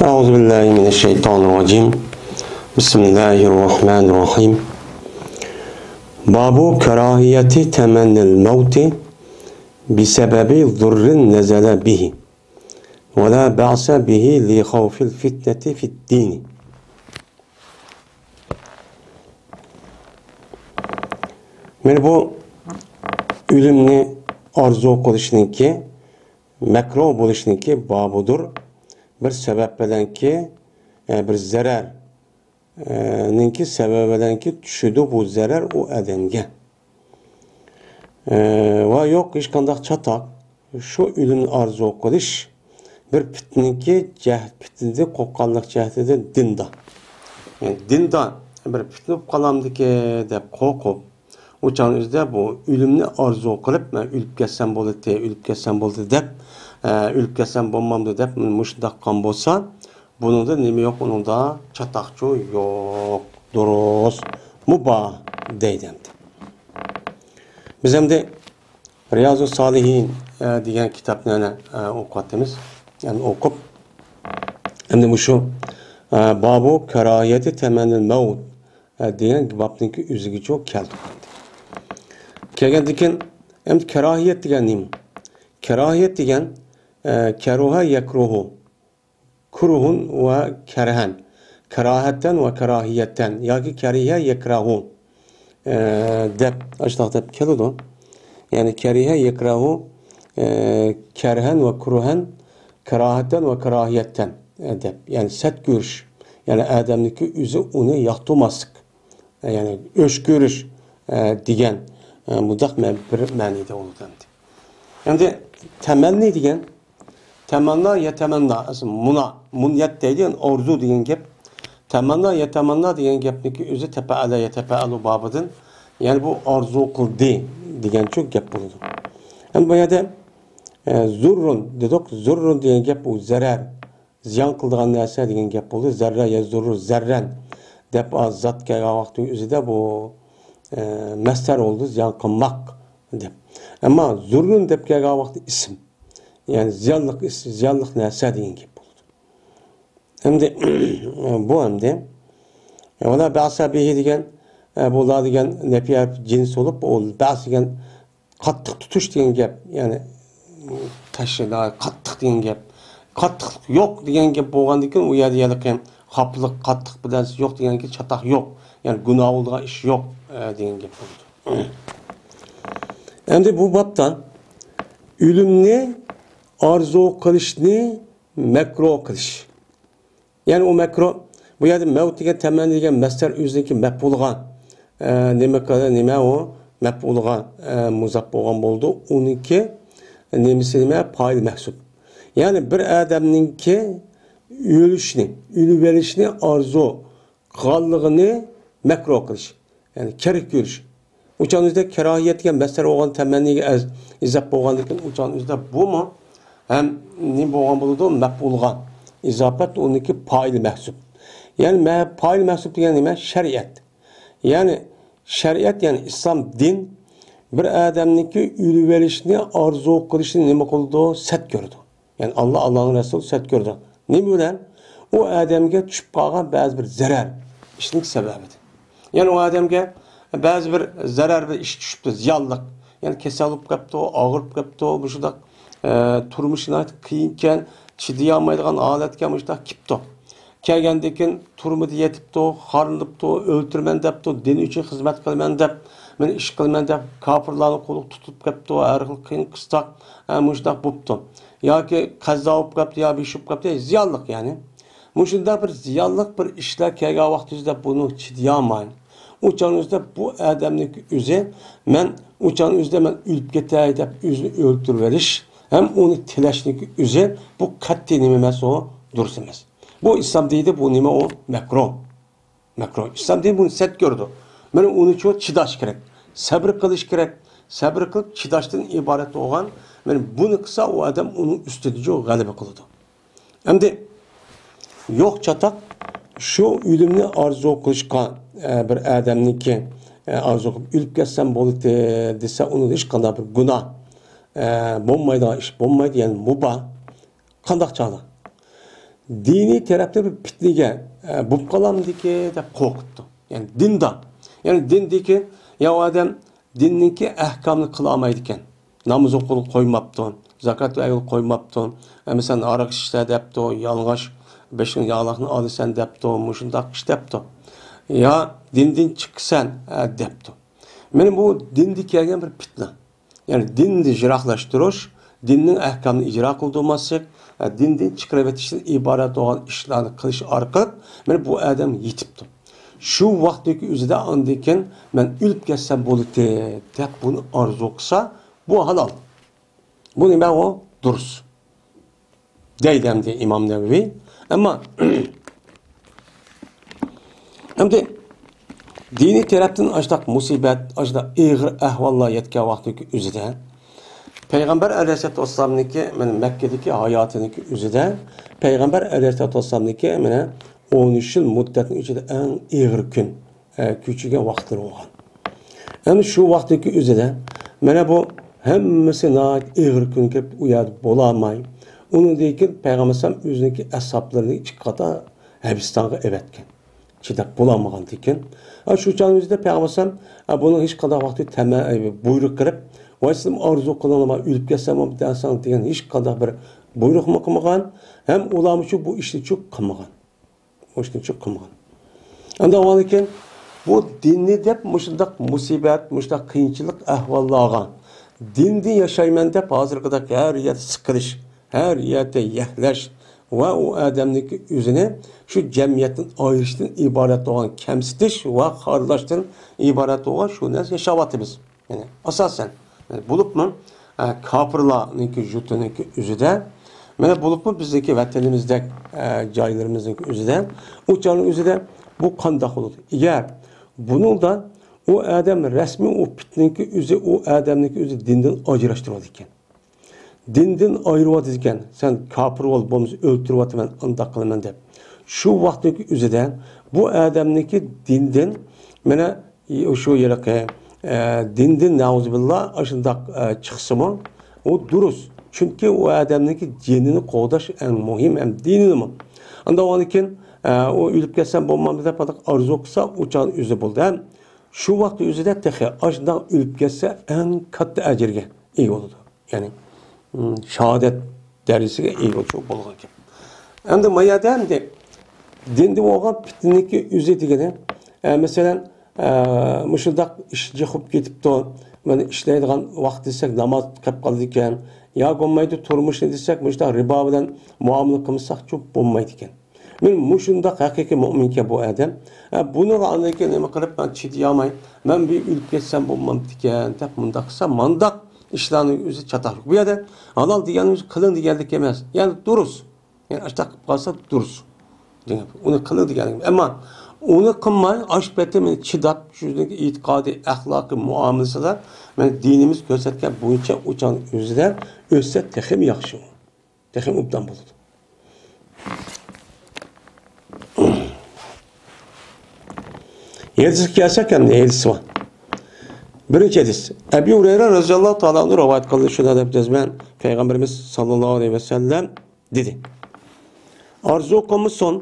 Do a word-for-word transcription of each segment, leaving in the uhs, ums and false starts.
أعوذ بالله من الشيطان الرجيم. بسم الله الرحمن الرحيم. باب كراهية تمني الموت بسبب ضر نزل به ولا بأس به لخوف الفتنة في الدين. مانا بۇ ئۆلۈمنى ئارزۇ قىلىشنىڭكى مەكرۇھ بولۇشنىڭكى بابىدۇر. بىر سەۋەب بىلەنكى، ئە، بىر زەرەر، ئە، نىڭكى سەۋەبى بىلەنكى چۈشىدۇ بۇ زەرەر ئۇ ئادەمگە. ئە، ۋە يوق ھېچقانداق چاتاق شۇ ئۆلۈمنى ئارزۇ قىلىش بىر پىتنىكى جەھەت، پىتنىدىن قورققانلىق جەھىتىدىن دىندا. يەنى دىندا بىر پىتنە بولۇپ قالامدىكى دەپ قورقۇپ، ئۇ چاغنىڭ ئۆزىدە بۇ ئۆلۈمنى ئارزۇ قىلىپ، مەن ئۆلۈپ كەتسەم بولاتتى، ئۆلۈپ كەتسەم بولدى دەپ، ئە، ئۆلۈپ كەتسەم بولمامدۇ دەپ مۇشۇنداق قىلغان بولسا، بۇنىڭدا نېمە يوق؟ ئۇنىڭدا چاتاقچۇ يوق. دۇرۇس. مۇباھ دەيدۇ ئەمدى. بىز ئەمدى رىيازۇ سالىھىن، ئە، دېگەن كىتابنى يەنە، ئە، ئوقۇۋاتىمىز. يەنە ئوقۇپ، ئەمدى مۇشۇ، ئە، بابۇ كاراھىيەتى تەمەننىل مەۋت، ئە، دېگەن بابنىڭكى ئۆزىگىچۇ كەلدۇق ئەمدى. كەلگەندىن كېيىن، ئەمدى كاراھىيەت دېگەن نېمە؟ كاراھىيەت دېگەن، ئە، كەروھە يەكروھۇ. كۇرھۇن ۋە كەرھەن، كاراھەتەن ۋە كاراھىيەتەن ياكى كەرىھە يەكراھۇ، ئە، دەپ، ئاشۇنداق دەپ كېلىدۇ. يەنى كەرىھە يەكراھۇ، ئە، كەرھەن ۋە كۇرھەن، كاراھەتەن ۋە كاراھىيەتەن، ئە، دەپ. يەنى سەت كۆرۈش. يەنى ئادەمنىڭكى ئۆزى ئۇنى ياقتۇرماسلىق. ئە، يەنى ئۆچ كۆرۈش، ئە، دېگەن، ئە، مۇنداق مە-، بىر مەنىدە بولىدۇ ئەمدى. ئەمدى تەمەننى دېگەن، تەمەننا يا تەمەننا، ئەسلى مۇنا، مۇنيەت دەيدۇ، يەنى ئارزۇ دېگەن گەپ. تەمەننا يا تەمەننا دېگەن گەپنىڭكى ئۆزى تەپەئەلە يا تەپەئەلۇ بابىدىن، يەنى بۇ ئارزۇ قىلدى دېگەنچۇ گەپ بولىدۇ. ئەمدى بۇ يەردە، ئە، زۇررۇن دېدۇق، زۇررۇن دېگەن گەپ بۇ زەرەر، زىيان قىلىدىغان نەرسە دېگەن گەپ بولدى. زەررە يەزۇررۇ زەررەن دەپ ئا زات كەلگەن ۋاقىتنىڭ ئۆزىدە بۇ، ئە، مەستەر بولدى، زىيان قىلماق دەپ. ئەمما زۇررۇن دەپ كەلگەن ۋاقىتتا ئىسىم. يەنى زىيانلىق ئىس-، زىيانلىق نەرسە دېگەن گەپ بولىدۇ. ئەمدى بۇ ئەمدى، ۋەلا بەسە بىھى دېگەن، ئە، بۇ لا دېگەن نەپى ھەرپ جىنس بولۇپ، ئۇ بەس دېگەن قاتتىق تۇتۇش دېگەن گەپ، يەنى تەشنا، قاتتىق دېگەن گەپ. قاتتىقلىق يوق دېگەن گەپ بولغاندىكىن، ئۇ يەردە ھېلىقى خاپىلىق، قاتتىق بىر نەرسە يوق دېگەندىكىن، چاتاق يوق. يەنى گۇناھ بولىدىغان ئىش يوق، ئە، دېگەن گەپ بولىدۇ. ئەمدى بۇ بابتا ئۆلۈمنى ئارزۇ قىلىشنى مەكرۇھ قىلىش. يەنى ئۇ مەكرۇھ، بۇ يەردە مەۋت دېگەن تەمەننى دېگەن مەستەر ئۆزىنىڭكى مەپئۇلىغا، ئە، نېمە قىلدى، نېمە ئۇ مەپئۇلىغا، ئە، مۇزاپ بولغان بولىدۇ. ئۇنىڭكى نېمىسى نېمە؟ پائىل مەھسۇپ. يەنى بىر ئادەمنىڭكى ئۆلۈشنى، ئۆلۈۋېلىشنى ئارزۇ قىلغانلىقىنى مەكرۇھ قىلىش. يەنى كەرك كۆرۈش. ئۇ چاغنىڭ ئۆزىدە كاراھىيەت دېگەن مەستەر بولغان تەمەننىگە ئەز-، ئىزاپ بولغاندىن كېيىن، ئۇ چاغنىڭ ئۆزىدە بۇمۇ ھەم نېمە بولغان بولىدۇ؟ مەپئۇلغا ئىزاپەت، ئۇنىڭكى پائىلى مەھسۇپ. يەنى مە-، پائىلى مەھسۇپ دېگەن نېمە؟ شەرىئەت. يەنى شەرىئەت، يەنى ئىسلام دىن بىر ئادەمنىڭكى ئۆلۈۋېلىشنى ئارزۇ قىلىشنى نېمە قىلىدۇ؟ سەت كۆرىدۇ. يەنى ئاللا، ئاللانىڭ رەسۇلى سەت كۆردى. نېمە بىلەن؟ ئۇ ئادەمگە چۈشۈپ قالغان بەزى بىر زەرەر ئىشنىڭ سەۋەبىدىن. يەنى ئۇ ئادەمگە بەزى بىر زەرەر بىر ئىش چۈشۈپتۇ، زىيانلىق. يەنى كېسەل بولۇپ قاپتۇ، ئاغرىپ قاپتۇ، مۇشۇنداق، ئە، تۇرمۇشى ناھايىتى قىيىنكەن، چىدىيالمايدىغان ھالەتكە مۇشۇنداق كېپتۇ. كەلگەندىن كېيىن تۈرمىدە يېتىپتۇ، خارلىنىپتۇ، ئۆلتۈرىمەن دەپتۇ، دىن ئۈچۈن خىزمەت قىلىمەن دەپ، مەن ئىش قىلىمەن دەپ، كاپىرلارنىڭ قولىغا تۇتۇلۇپ كەپتۇ، ھەر خىل قىيىن قىستاق، ھە، مۇشۇنداق بوپتۇ. ياكى قەزا بولۇپ كەپتۇ، يا بېشى بولۇپ كەپتۇ، زىيانلىق يەنى. مۇشۇنداق بىر زىيانلىق بىر ئىشلار كەلگەن ۋاقتىمىزدا بۇنى چىدىيالماي، ئۇ چاغنىڭ ئۆزىدە بۇ ئادەمنىڭ ئۆزى، مەن ئۇ چاغنىڭ ئۆزىدە مەن ئۆلۈپ كېتەي دەپ ئۆزىنى ئۆلتۈرۈۋېلىش ھەم ئۇنى تىلەشنىڭ ئۆزى، بۇ قەتئىي نېمە ئەمەس، ئۇ دۇرۇس ئەمەس. بۇ ئىسلام دىنىدا بۇ نېمە ئۇ؟ مەكرۇھ. مەكرۇھ. ئىسلام دىنى بۇنى سەت كۆرىدۇ. مانا ئۇنى شۇ چىداش كېرەك. سەبرى قىلىش كېرەك. سەبرى قىلىپ چىداشتىن ئىبارەت بولغان، مانا بۇنى قىلسا ئۇ ئادەم ئۇنىڭ ئۈستىدە شۇ غەلىبە قىلىدۇ. ئەمدى يوق چاتاق شۇ ئۆلۈمنى ئارزۇ قىلىشقا، ئە، بىر ئادەمنىڭكى، ئە، ئارزۇ قىلىپ ئۆلۈپ كەتسەم بولىدۇ دېسە، ئۇنىڭدا ھېچقانداق بىر گۇناھ، ئە، بولمايدىغان ئىش بولمايدۇ، يەنى مۇباھ. قانداق چاغدا؟ دىنىي تەرەپتە بىر پىتنىگە، ئە، بولۇپ قالامدىكى دەپ قورقۇپتۇ. يەنى دىندا. يەنى دىندىكى، يا ئۇ ئادەم دىننىڭكى ئەھكامىنى قىلالمايدىكەن. ناماز ئوقۇغىلى قويماپتۇ، زاكات بەرگىلى قويماپتۇ. ئە، مىسال، ھاراق ئىچىسەن دەپتۇ، يالىڭاچ بېشىڭ ياغلىقنى ئالىسەن دەپتۇ، مۇشۇنداق ئىش دەپتۇ. يا دىندىن چىقىسەن، ئە، دەپتۇ. مانا بۇ دىندا كەلگەن بىر پىتنە. يەنى دىننى يىراقلاشتۇرۇش، دىننىڭ ئەھكامىنى ئىجرا قىلدۇرماسلىق، ئە، دىندىن چىقىرىۋېتىشتىن ئىبارەت بولغان ئىشلارنى قىلىش ئارقىلىق، مانا بۇ ئادەم يېتىپتۇ. شۇ ۋاقىتتىكى ئۆزىدە ئاندىن كېيىن مەن ئۆلۈپ كەتسەم بولىتى دەپ بۇنى ئارزۇ قىلسا، بۇ ھالال. بۇ نېمە ئۇ؟ دۇرۇس. دەيدۇ ئەمدى ئىمام نەۋەۋى. ئەمما ئەمدى دىنىي تەرەپتىن ئاشۇنداق مۇسىبەت، ئاشۇنداق ئېغىر ئەھۋاللار يەتكەن ۋاقتىدىكى ئۆزىدە، پەيغەمبەر ئەلەيھىسسالاتۇ ۋەسسالامنىڭكى، مانا، مەككىدىكى ھاياتىنىڭكى ئۆزىدە، پەيغەمبەر ئەلەيھىسسالاتۇ ۋەسسالامنىڭكى، مانا، ئون ئۈچ يىل مۇددەتنىڭ ئىچىدە ئەڭ ئېغىر كۈن، ئە، كۆچۈرگەن ۋاقىتلىرى بولغان. ئەنە شۇ ۋاقىتتىكى ئۆزىدە، مانا بۇ ھەممىسى ناھايىتى ئېغىر كۈن كېلىپ، ئۇ يەردە بولالماي، ئۇنىڭدىن كېيىن پەيغەمبەر ئەلەيھىسسالام ئۆزىنىڭكى ئەسھابلىرىنى ئىككى قاتا ھەبىستانغا ئەۋەتكەن. چىداپ بولالمىغاندىكىن. ھە، شۇ چاغنىڭ ئۆزىدە پەيغەمبەر ئەلەيھىسسالام، ھە، بۇنىڭ ھېچقانداق ۋاقتى تەمە-، بۇيرۇق قىلىپ، ۋاي سىلەرمۇ ئارزۇ قىلىڭلار، مەن ئۆلۈپ كەتسەم دەسەڭ دېگەن ھېچقانداق بىر بۇيرۇقمۇ قىلمىغان. ھەم ئۇلارمۇ شۇ بۇ ئىشنى چۇ قىلمىغان. ئۇ ئىشنى چۇ قىلمىغان. ئەمدى ئاۋۋالكىن بۇ دىننى دەپ مۇشۇنداق مۇسىبەت، مۇشۇنداق قىيىنچىلىق ئەھۋاللارغا، دىندىن ياشايمەن دەپ ھازىرقىدەك ھەر يەردە سىقىلىش، ھەر يەردە يەكلەش ۋە ئۇ ئادەمنىڭكى ئۆزىنى شۇ جەمئىيەتتىن ئايرىشتىن ئىبارەت بولغان كەمسىتىش ۋە خارلاشتىن ئىبارەت بولغان شۇ نەرسە ياشاۋاتىمىز. يەنى ئاساسەن، يەنى بولۇپمۇ، ئە، كاپىرلارنىڭكى يۇرتىنىڭكى ئۆزىدە، مانا بولۇپمۇ بىزنىڭكى ۋەتىنىمىزدەك، ئە، جايلىرىمىزنىڭكى ئۆزىدە، ئۇ چاغنىڭ ئۆزىدە بۇ قانداق بولىدۇ؟ ئەگەر بۇنىڭدا ئۇ ئادەم رەسمىي ئۇ پىتنىڭكى ئۆزى، ئۇ ئادەمنىڭكى ئۆزى دىندىن ئاجراشتۇرۇۋاتىدىكەن. دىندىن ئايرىۋاتىدىكەن. سەن كاپىر بول، بولمىسا ئۆلتۈرۈۋاتىمەن، ئانداق قىلىمەن دەپ. شۇ ۋاقىتتىكى ئۆزىدە بۇ ئادەمنىڭكى دىندىن، مانا، شۇ ھېلىقى، ئە، دىندىن نەئۇزۇبىللا ئاشۇنداق، ئە، چىقسىمۇ، ئۇ دۇرۇس. چۈنكى ئۇ ئادەمنىڭكى جېنىنى قوغداش ئەڭ مۇھىم ھەم دىنىنىمۇ. ئاندىن كېيىن، ئە، ئۇ ئۆلۈپ كەتسەم بولمامدۇ دەپ ئارزۇ قىلسا، ئۇ چاغ ئۆزى بولدى. ھەم شۇ ۋاقىت ئۆزىدە تېخى ئاشۇنداق ئۆلۈپ كەتسە ئەڭ كاتتا ئەجىرگە ئىگە بولىدۇ. يەنى، م، شاھادەت دەرىجىسىگە ئىگە بولغان گەپ. ئەمدى ما يەردە ئەمدى دىندە بولغان پىتنىنىڭكى ئۆزى دېگىنى، ئە، مەسىلەن، ئە، مۇشۇنداق ئىش جىق بولۇپ كېتىپتۇ، مانا ئىشلەيدىغان ۋاقىت دېسەك ناماز قېلىپ قالىدىكەن، يا بولمايدۇ تۇرمۇشنى دېسەك مۇشۇنداق رىبا بىلەن مۇئامىلە قىلمىساقچۇ بولمايدىكەن. مەن مۇشۇنداق ھەقىقىي مۆمىنكەن بۇ ئادەم. ھە، بۇنىڭغا ئاندىن كېيىن نېمە قىلىپ، مەن چىدىيالماي، مەن بىر ئۆلۈپ كەتسەم بولمامدىكەن دەپ مۇنداق قىلسا، مانداق ئىشلارنىڭ ئۆزى چاتاق يوق. بۇ يەردە ھالال دېگەننىڭ ئۆزى قىلىڭ دېگەنلىك ئەمەس. يەنى دۇرۇس. يەنى ئاشۇنداق قىلىپ قالسا دۇرۇس. دېگەن. ئۇنى قىلىڭ دېگەنلىك. ئەمما ئۇنى قىلماي، ئاشۇ پېتى مېنى چىداپ، شۇنىڭ ئېتىقادىي، ئەخلاقىي مۇئامىلىسىدە، مەن دىنىمىز كۆرسەتكەن بويىچە ئۇ چاغنىڭ ئۆزىدە ئۆتسە تېخىمۇ ياخشى. تېخىمۇ ئوبدان بولىدۇ. ھەدىسكە كەلسەك، ئەمدى ھەدىس بار. بىرىنچى ھەدىس. ئەبى ھۇرەيرە رەزىياللاھۇ تائالا ئەنھۇ رىۋايەت قىلدى. شۇنداق دەپ يازىمەن، پەيغەمبىرىمىز ساللاللاھۇ ئەلەيھى ۋەسەللەم دېدى: ئارزۇ قىلمىسۇن،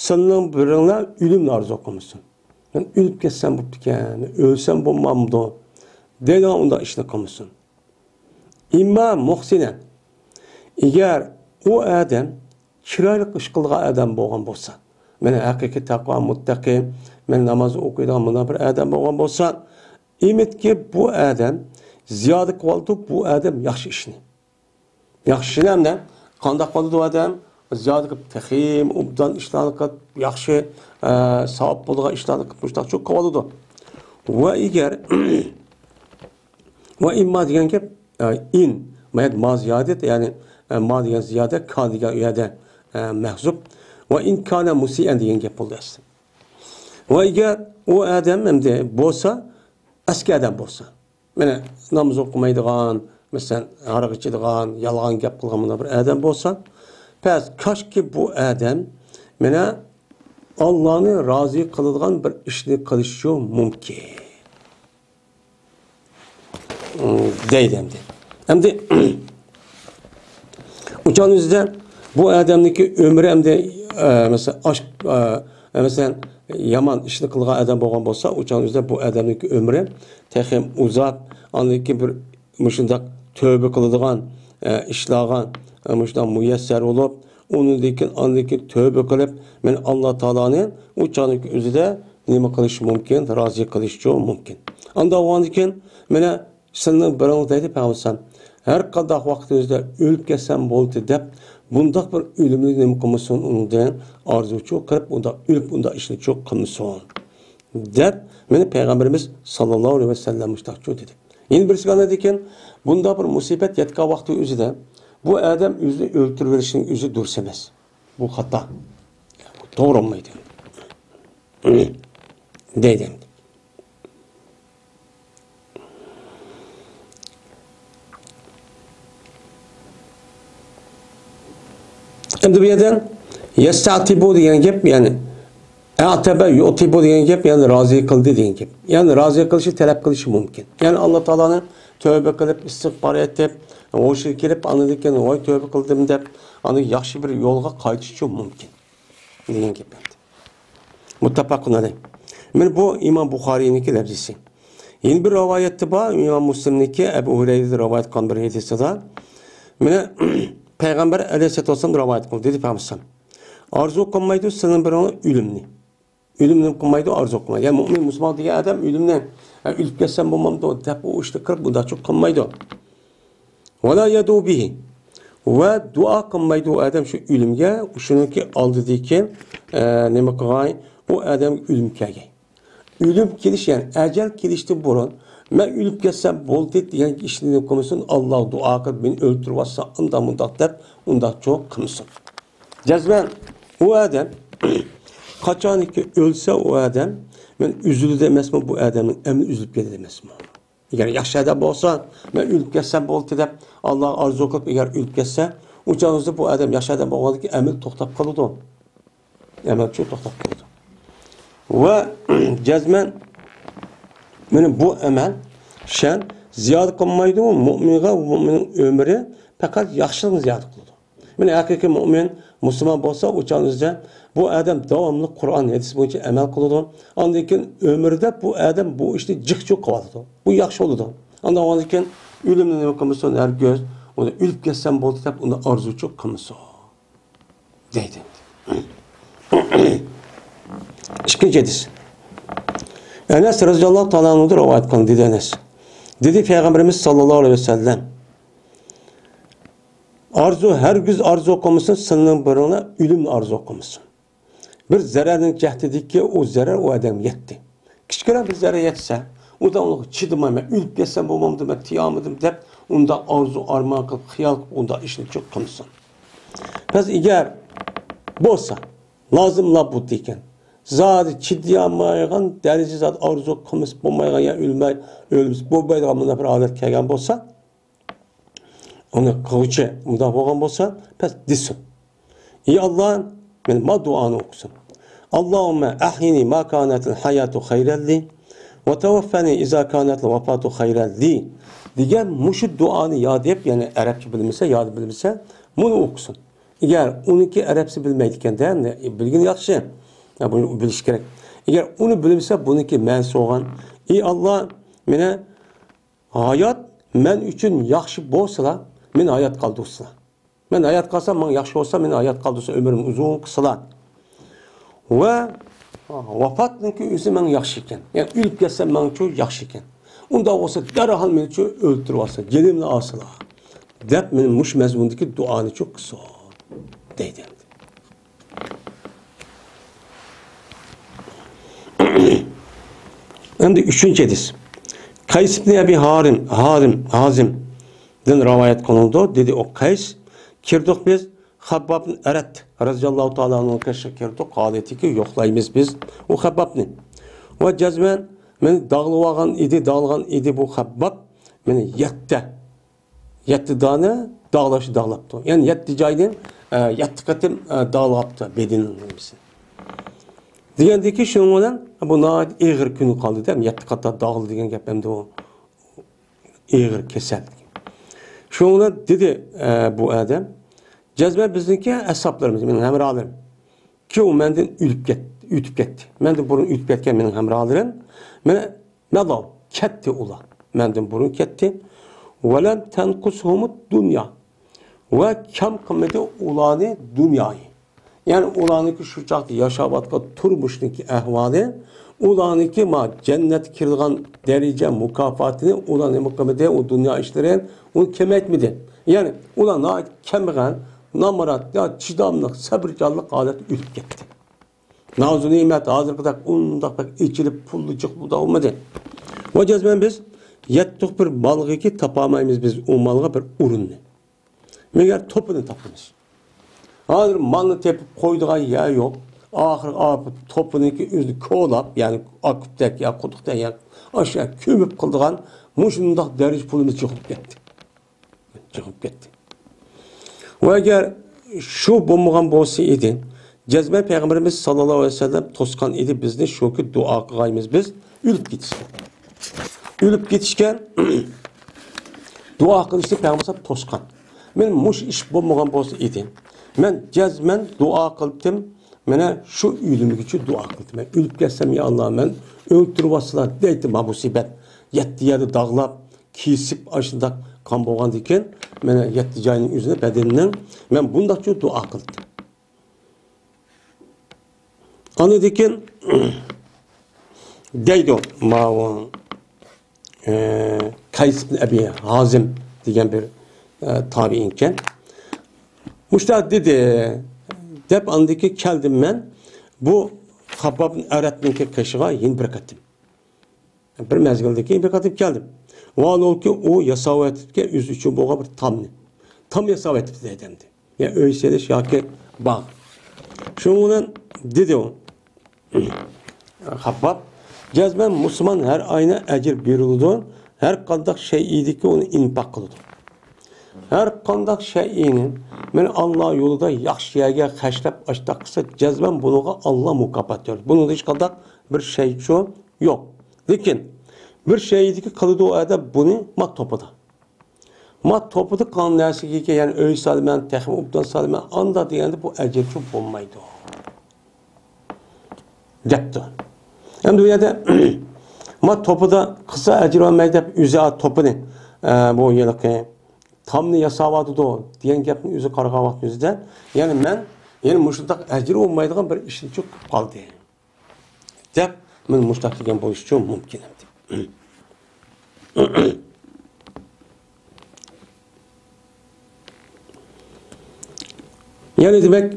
سىلىنىڭ بىرىڭلار ئۆلۈمنى ئارزۇ قىلمىسۇن. مەن ئۆلۈپ كەتسەم بوپتىكەن، مەن ئۆلسەم بولمامدۇ؟ دەيدىغان ئۇنداق ئىشنى قىلمىسۇن. ئىمما مۇھسىنەن. ئەگەر ئۇ ئادەم چىرايلىق ئىش قىلىدىغان ئادەم بولغان بولسا، مانا ھەقىقىي تەقۋا، مۇتتەقى، مانا ناماز ئوقۇيدىغان مۇنداق بىر ئادەم بولغان بولسا، ئۈمىدكى بۇ ئادەم زىيادە قىلىۋالىدۇ، بۇ ئادەم ياخشى ئىشنى. ياخشى ئىشنى ھەمدە قانداق قىلىدۇ ئادەم؟ زىيادە قىلىپ، تېخىمۇ ئوبدان ئىشلارنى قىلىپ، ياخشى، ئە، ساۋاب بولىدىغان ئىشلارنى قىلىپ، مۇشۇنداق چوڭ قىلىۋالىدۇ. ۋە ئەگەر ۋە ئىمما دېگەن گەپ، ئە، ئىن، ما يەردە ما زىيادە، يەنى، ئە، ما دېگەن زىيادە، كان دېگەن ئۇ يەردە، ئە، مەھزۇپ. ۋە ئىن كان مۇسىئەن دېگەن گەپ بولدى ئەسلى. ۋە ئەگەر ئۇ ئادەم ئەمدى بولسا، ئەسكى ئادەم بولسا، مانا ناماز ئوقۇمايدىغان، مەسىلەن، ھاراق ئىچىدىغان، يالغان گەپ قىلغان مۇنداق بىر ئادەم بولسا، پەس، كاشكى بۇ ئادەم مانا ئاللانى رازى قىلىدىغان بىر ئىشنى قىلىشى مۇمكىن. دەيدۇ ئەمدى. ئەمدى ئۇچان ئۆزىدە بۇ ئادەمنىڭكى ئۆمرى ئەمدى، ئە، مەسىلەن، ئاش-، ئە، مەسىلەن، يامان ئىشنى قىلغان ئادەم بولغان بولسا، ئۇ چاغنىڭ ئۆزىدە بۇ ئادەمنىڭكى ئۆمرى تېخىمۇ ئۇزاپ، ئاندىن كېيىن بىر مۇشۇنداق تۆۋبە قىلىدىغان، ئە، ئىشلارغا، ئە، مۇشۇنداق مۇيەسسەر بولۇپ، ئۇنىڭدىن كېيىن، ئاندىن كېيىن تۆۋبە قىلىپ، مەن ئاللا تائالانى ئۇ چاغنىڭكى ئۆزىدە نېمە قىلىشى مۇمكىن؟ رازى قىلىشى مۇمكىن. ئانداق بولغاندىن كېيىن، مانا، سىلىنىڭ بىرىڭلار دەيدۇ پەيغەمبەر، ھەر قانداق ۋاقتىڭىزدا ئۆلۈپ كەتسەم بولدى دەپ، بۇنداق بىر ئۆلۈمنى نېمە قىلمىسۇن، ئۇنىڭدىن ئارزۇچۇ قىلىپ، ئۇنداق ئۆلۈپ، ئۇنداق ئىشنى چوق قىلمىسۇن دەپ، مانا پەيغەمبىرىمىز ساللاللاھۇ ئەلەيھى ۋەسەللەم مۇشۇنداقچۇ دېدى. يەنە بىرسى ئانا دېگەن، بۇنداق بىر مۇسىبەت يەتكەن ۋاقتى ئۆزىدە بۇ ئادەم ئۆزىنى ئۆلتۈرۈۋېلىشنىڭ ئۆزى دۇرۇس ئەمەس. بۇ خاتا. بۇ توغرا بولمايدۇ. دەيدۇ. ئەمدى بۇ يەردە يەستەتىبۇ دېگەن گەپ، يەنى ئەتەبە يۇتىبۇ دېگەن گەپ، يەنى رازى قىلدى دېگەن گەپ. يەنى رازى قىلىشى، تەلەپ قىلىشى مۇمكىن. يەنى ئاللا تائالانى تۆۋبە قىلىپ، ئىستىغپار ئېيتىپ، ھوشىغا كېلىپ، ئاندىن كېيىن ۋاي تۆۋبە قىلدىم دەپ، ئاندىن ياخشى بىر يولغا قايتىشى مۇمكىن دېگەن گەپ ئەمدى. مۇتتەپەقۇن ئەلەيھ. مانا بۇ ئىمام بۇخارىينىڭكى لەپزىسى. يەنە بىر رىۋايەتتە بار، ئىمام مۇسلىمنىڭكى ئەبۇ ھۇرەيرىدىن رىۋايەت قىلغان بىر ھەدىسىدا، مانا پەيغەمبەر ئەلەيھىسسالاتۇ ۋەسسالام رىۋايەت قىلدى، دېدى پەيغەمبەر. ئارزۇ قىلمايدۇ سىلىنىڭ بىرىڭلار ئۆلۈمنى. ئۆلۈمنى قىلمايدۇ، ئارزۇ قىلمايدۇ. يەنى مۇئمىن، مۇسۇلمان دېگەن ئادەم ئۆلۈمنى، ئە، ئۆلۈپ كەتسەم بولمامدۇ دەپ، ئۇ ئىشنى قىلىپ، ئۇنداقچۇ قىلمايدۇ. ۋەلا يەدۇ بىھى. ۋە دۇئا قىلمايدۇ ئۇ ئادەم شۇ ئۆلۈمگە، شۇنىڭكى ئالدىدىكى، ئە، نېمە قىلغاي، ئۇ ئادەم ئۆلۈم كەلگەي. ئۆلۈم كېلىش، يەنى ئەجەل كېلىشتىن بۇرۇن، مەن ئۆلۈپ كەتسەم بولدى دېگەن ئىشنى قىلمىسۇن، ئاللا دۇئا قىلىپ، مېنى ئۆلتۈرۈۋاتسا، ئۇنداق مۇنداق دەپ، ئۇنداقچۇ قىلمىسۇن. جەزمەن ئۇ ئادەم قاچانكى ئۆلسە، ئۇ ئادەم، مەن ئۈزۈلدى ئەمەسمۇ، بۇ ئادەمنىڭ ئەمىلى ئۈزۈلۈپ كېتىدۇ ئەمەسمۇ؟ ئەگەر ياخشى ئادەم بولسا، مەن ئۆلۈپ كەتسەم بولدى دەپ، ئاللاغا ئارزۇ قىلىپ، ئەگەر ئۆلۈپ كەتسە، ئۇ چاغدا بۇ ئادەم ياخشى ئادەم بولغاندىن كېيىن ئەمەل توختاپ قالىدۇ. ئەمەلچۇ توختاپ قالىدۇ. ۋە جەزمەن مانا بۇ ئەمەل شەن زىيادە قىلمايدۇ، مۇئمىنغا مۇئمىننىڭ ئۆمرى پەقەت ياخشىلىقنى زىيادە قىلىدۇ. مانا ھەقىقىي مۇئمىن، مۇسۇلمان بولسا، ئۇ چاغدا بۇ ئادەم داۋاملىق قۇرئان، ھەدىس بويىچە ئەمەل قىلىدۇ. ئاندىن كېيىن ئۆمرىدە بۇ ئادەم بۇ ئىشنى جىقچۇ قىلىۋاتىدۇ. بۇ ياخشى بولىدۇ. ئاندىن ئاندىن كېيىن ئۆلۈمنى نېمە قىلمىسۇن، ھەرگىز ئۇنى ئۆلۈپ كەتسەم بولدى دەپ، ئۇنى ئارزۇچۇ قىلمىسۇن. دەيدۇ. ئىككىنچى ھەدىس. ئەنەس رەزىياللاھۇ تائالا ئەنھۇدىن رىۋايەت قىلىندى، دېدى ئەنەس. دېدى پەيغەمبىرىمىز ساللاللاھۇ ئەلەيھى ۋەسەللەم، ئارزۇ، ھەرگىز ئارزۇ قىلمىسۇن، سىلىنىڭ بىرىڭلار ئۆلۈمنى ئارزۇ قىلمىسۇن. بىر زەرەرنىڭ جەھىتىدىكى ئۇ زەرەر ئۇ ئادەمگە يەتتى. كىچىككىنە بىر زەرەر يەتسە، ئۇ ئادەم ئۇنىڭغا چىدىماي، مەن ئۆلۈپ كەتسەم بولمامدۇ، مەن تىيالمىدىم دەپ، ئۇنداق ئارزۇ ئارمان قىلىپ، خىيال قىلىپ، ئۇنداق ئىشنى چوق قىلمىسۇن. بەس ئەگەر بولسا، لازىم لابۇد ئىكەن، زادى چىدىيالمايدىغان دەرىجىدە زادى ئارزۇ قىلمىسا بولمايدىغان يا ئۆلمەي، ئۆلمىسە بولمايدىغان مۇنداق بىر ھالەت كەلگەن بولسا، ئۇنى قىلغۇچى مۇنداق بولغان بولسا، بەس دېسۇن. ئى ئاللا، مەن ما دۇئانى ئوقۇسۇن. اللهم أحيني ما كانت الحياة خيرا لي، وتوفني إذا كانت الوفاة خيرا لي دېگەن مۇشۇ دۇئانى ياد دەپ، يەنى ئەرەبچە بىلمىسە، ياد بىلمىسە، مۇنى ئوقۇسۇن. ئەگەر ئۇنىڭكى ئەرەبچە بىلمەيدىكەندە، بىلگىنى ياخشى. يا، بۇنى بىلىش كېرەك. ئەگەر ئۇنى بىلمىسە، بۇنىڭكى مەنىسى بولغان. ئى ئاللا، مېنى ھايات مەن ئۈچۈن ياخشى بولسىلا، مېنى ھايات قالدۇرسىلا. مەن ھايات قالسام، ماڭا ياخشى بولسا، مېنى ھايات قالدۇرسا، ئۆمرۈمنى ئۇزۇن قىلسىلا. ۋە ۋاپاتنىڭكى ئۆزى ماڭا ياخشى ئىكەن. يەنى ئۆلۈپ كەتسەم، ماڭىچۇ ياخشى ئىكەن. ئۇنداق بولسا، دەرھال مېنىچۇ ئۆلتۈرۈۋالسا، جېنىمنى ئالسىلا، دەپ، مېنى مۇشۇ مەزمۇندىكى دۇئانىچۇ قىلسۇن، دەيدۇ. ئەمدى ئۈچىنچى ھەدىس. قەيس ئىبنى ئەبى ھارىم، ھارىم، ھازىمدىن رىۋايەت قىلىنىدۇ. دېدى ئۇ قەيس، كىردۇق بىز خەببابنى ئەرەت رەزىياللاھۇ تائالا ئەنھۇنىڭ قېشىغا كىردۇق. قالىتىكى يوقلايمىز بىز ئۇ خەببابنى. ۋە جەزمەن مېنى داغلىۋالغان ئىدى، داغلىغان ئىدى بۇ خەبباب. مېنى يەتتە يەتتە دانە داغلاشنى داغلاپتۇ. يەنى يەتتە جايدىن، ئە، يەتتە قېتىم، ئە، داغلاپتۇ بەدىنىنىڭ نېمىسىنى. دېگەندىكى، شۇنىڭ بىلەن بۇ ناھايىتى ئېغىر كۈنى قالدى دە، يەتتە قاتار داغلى دېگەن گەپ ئەمدى ئۇ ئېغىر كېسەل. شۇنىڭ بىلەن دېدى، ئە، بۇ ئادەم، جەزمەن بىزنىڭكى ئەسھابلىرىمىز، مېنىڭ ھەمراھلىرىم. كېيىن ئۇ مەندىن ئۆلۈپ كەت-، ئۆتۈپ كەتتى. مەندىن بۇرۇن ئۆتۈپ كەتكەن مېنىڭ ھەمراھلىرىم. مانا، مەلال، كەتتى ئۇلار. مەندىن بۇرۇن كەتتى. ۋەلەم تەنقۇسھۇمۇد دۇنيا. ۋە كەم قىلمىدى ئۇلارنى دۇنيايى. يەنى ئۇلارنىڭكى شۇ چاغدا ياشاۋاتقان تۇرمۇشنىڭكى ئەھۋالى، ئۇلارنىڭكى ما جەننەتكە كىرىدىغان دەرىجە مۇكاپاتىنى ئۇلار نېمە قىلمىدى، ئۇ دۇنيا ئىشلىرى ئۇنى كېمەيتمىدى. يەنى ئۇلار ناھايىتى كەمبەغەل، نامرات، يا چىداملىق، سەبرىچانلىق ھالەتتە ئۆتۈپ كەتتى. نازۇ نېمەت ھازىرقىدەك ئۇنداق بەك ئېچىلىپ پۇللا جىق بولمىدى. ۋە جەزمەن بىز يەتتۇق بىر مالغىكى تاپالمايمىز بىز ئۇ مالغا بىر ئورۇننى. مەگەر توپىنى تاپىمىز. ھازىر مالنى تېپىپ قويىدىغان يەر يوق. ئاخىرى ئاپىرىپ توپىنىڭكى ئۆزىنى كولاپ، يەنى ئاكوپتەك يا قۇدۇقتەك يا ئاشۇ يەر كۆمۈپ قىلىدىغان مۇشۇنداق دەرىجە پۇلىمىز يىغىلىپ كەتتى. يىغىلىپ كەتتى. ۋە ئەگەر شۇ بولمىغان بولسا ئىدى، جەزمەن پەيغەمبىرىمىز ساللاللاھۇ ئەلەيھى ۋەسەللەم توسقان ئىدى بىزنى، شۇكى دۇئا قىلغايمىز بىز ئۆلۈپ كېتىشكە. ئۆلۈپ كېتىشكە دۇئا قىلىشنى پەيغەمبەر توسقان. مەن مۇشۇ ئىش بولمىغان بولسا ئىدى، مەن جەزمەن دۇئا قىلتىم، مانا شۇ ئۆلۈمگىچە دۇئا قىلتىم. مەن ئۆلۈپ كەتسەم، يا ئاللا، مەن ئۆلتۈرۈۋاتسىلا دەيتتىم، ھە مۇسىبەت. يەتتە يەردە داغلاپ، كېسىپ، ئاشۇنداق قان بولغاندىكىن، مانا يەتتە جاينىڭ ئۆزىنى بەدىنىنىڭ، مەن بۇنداقچە دۇئا قىلتىم. ئاندىن كېيىن دەيدۇ، ماۋۇ، ئە، قەيس ئىبن ئەبى ھازىم دېگەن بىر، ئە، تابىئىنكەن. مۇشۇنداق دېدى، دەپ ئاندىن كېيىن كەلدىم مەن. بۇ خابباب ئەرەتنىڭكى قېشىغا يەنە بىر قېتىم. بىر مەزگىلدىن كېيىن بىر قېتىم كەلدىم. ۋاھالەنكى ئۇ ياساۋېتىپتىكەن ئۆزى ئۈچۈن بولغان بىر تامنى. تام ياساۋېتىپتۇ دەيدىمدى. يا ئۆي سېلىش ياكى باغ. شۇنىڭ بىلەن دېدى ئۇ. خابباب، جەزمەن مۇسۇلمان ھەر ئاينى ئەجىر بېرىلىدۇ، ھەر قانداق شەيئىدىكى ئۇنى ئىنپاق قىلىدۇ. ھەر قانداق شەيئىنى مەن ئاللا يولىدا ياخشى يەرگە خەجلەپ ئاشتاق قىلسا، جەزمەن بۇنىڭغا ئاللا مۇكاپات بېرىدۇ. بۇنىڭدا ھېچقانداق بىر شەيچۇ يوق. لېكىن بىر شەيئىدىكى قىلىدۇ ئۇ ئادەم بۇنى ما توپىدا. ما توپىدا قىلغان نەرسىگە، يەنى ئۆي سالىمەن، تېخىمۇ ئوبدان سالىمەن، ئاندا دېگەندە بۇ ئەجىرچۇ بولمايدۇ. دەپتۇ. ئەمدى بۇ يەردە ما توپىدا قىلسا ئەجىر بەرمەي دەپ ئۆزى توپىنى، ئە، بۇ ھېلىقى تامنى ياساۋاتىدۇ دېگەن گەپنى ئۆزى قارىغان ۋاقىت ئۆزىدە، يەنى مەن يەنە مۇشۇنداق ئەجىر بولمايدىغان بىر ئىشنى چۈشۈپ قالدى دەپ، مەن مۇشۇنداق دېگەن بولۇشىچۇ مۇمكىن ئەمدى. يەنى دېمەك،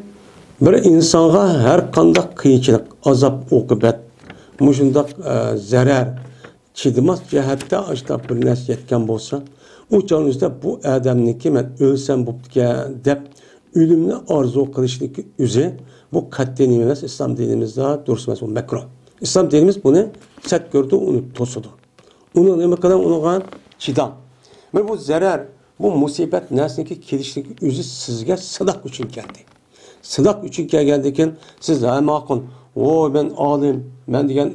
بىر ئىنسانغا ھەر قانداق قىيىنچىلىق، ئازاب، ئوقۇبەت، مۇشۇنداق، ئە، زەرەر، چىدىماس جەھەتتە ئاشۇنداق بىر نەرسە يەتكەن بولسا، ئۇ چاغنىڭ ئۆزىدە بۇ ئادەمنىكى مەن ئۆلسەم بوپتىكەن دەپ ئۆلۈمنى ئارزۇ قىلىشنىڭكى ئۆزى، بۇ قەتئىي نېمە ئەمەس، ئىسلام دىنىمىزدا دۇرۇس ئەمەس، بۇ مەكرۇھ. ئىسلام دىنىمىز بۇنى سەت كۆرىدۇ، ئۇنى توسىدۇ. ئۇنى نېمە قىلىڭ، ئۇنىڭغا چىداڭ. مانا بۇ زەرەر، بۇ مۇسىبەت نەرسىنىڭكى كېلىشلىكى ئۆزى سىزگە سىناق ئۈچۈن كەلدى. سىناق ئۈچۈن كەلگەندىن كېيىن سىز ھە ماقۇل، ۋوي مەن ئالىم، مەن دېگەن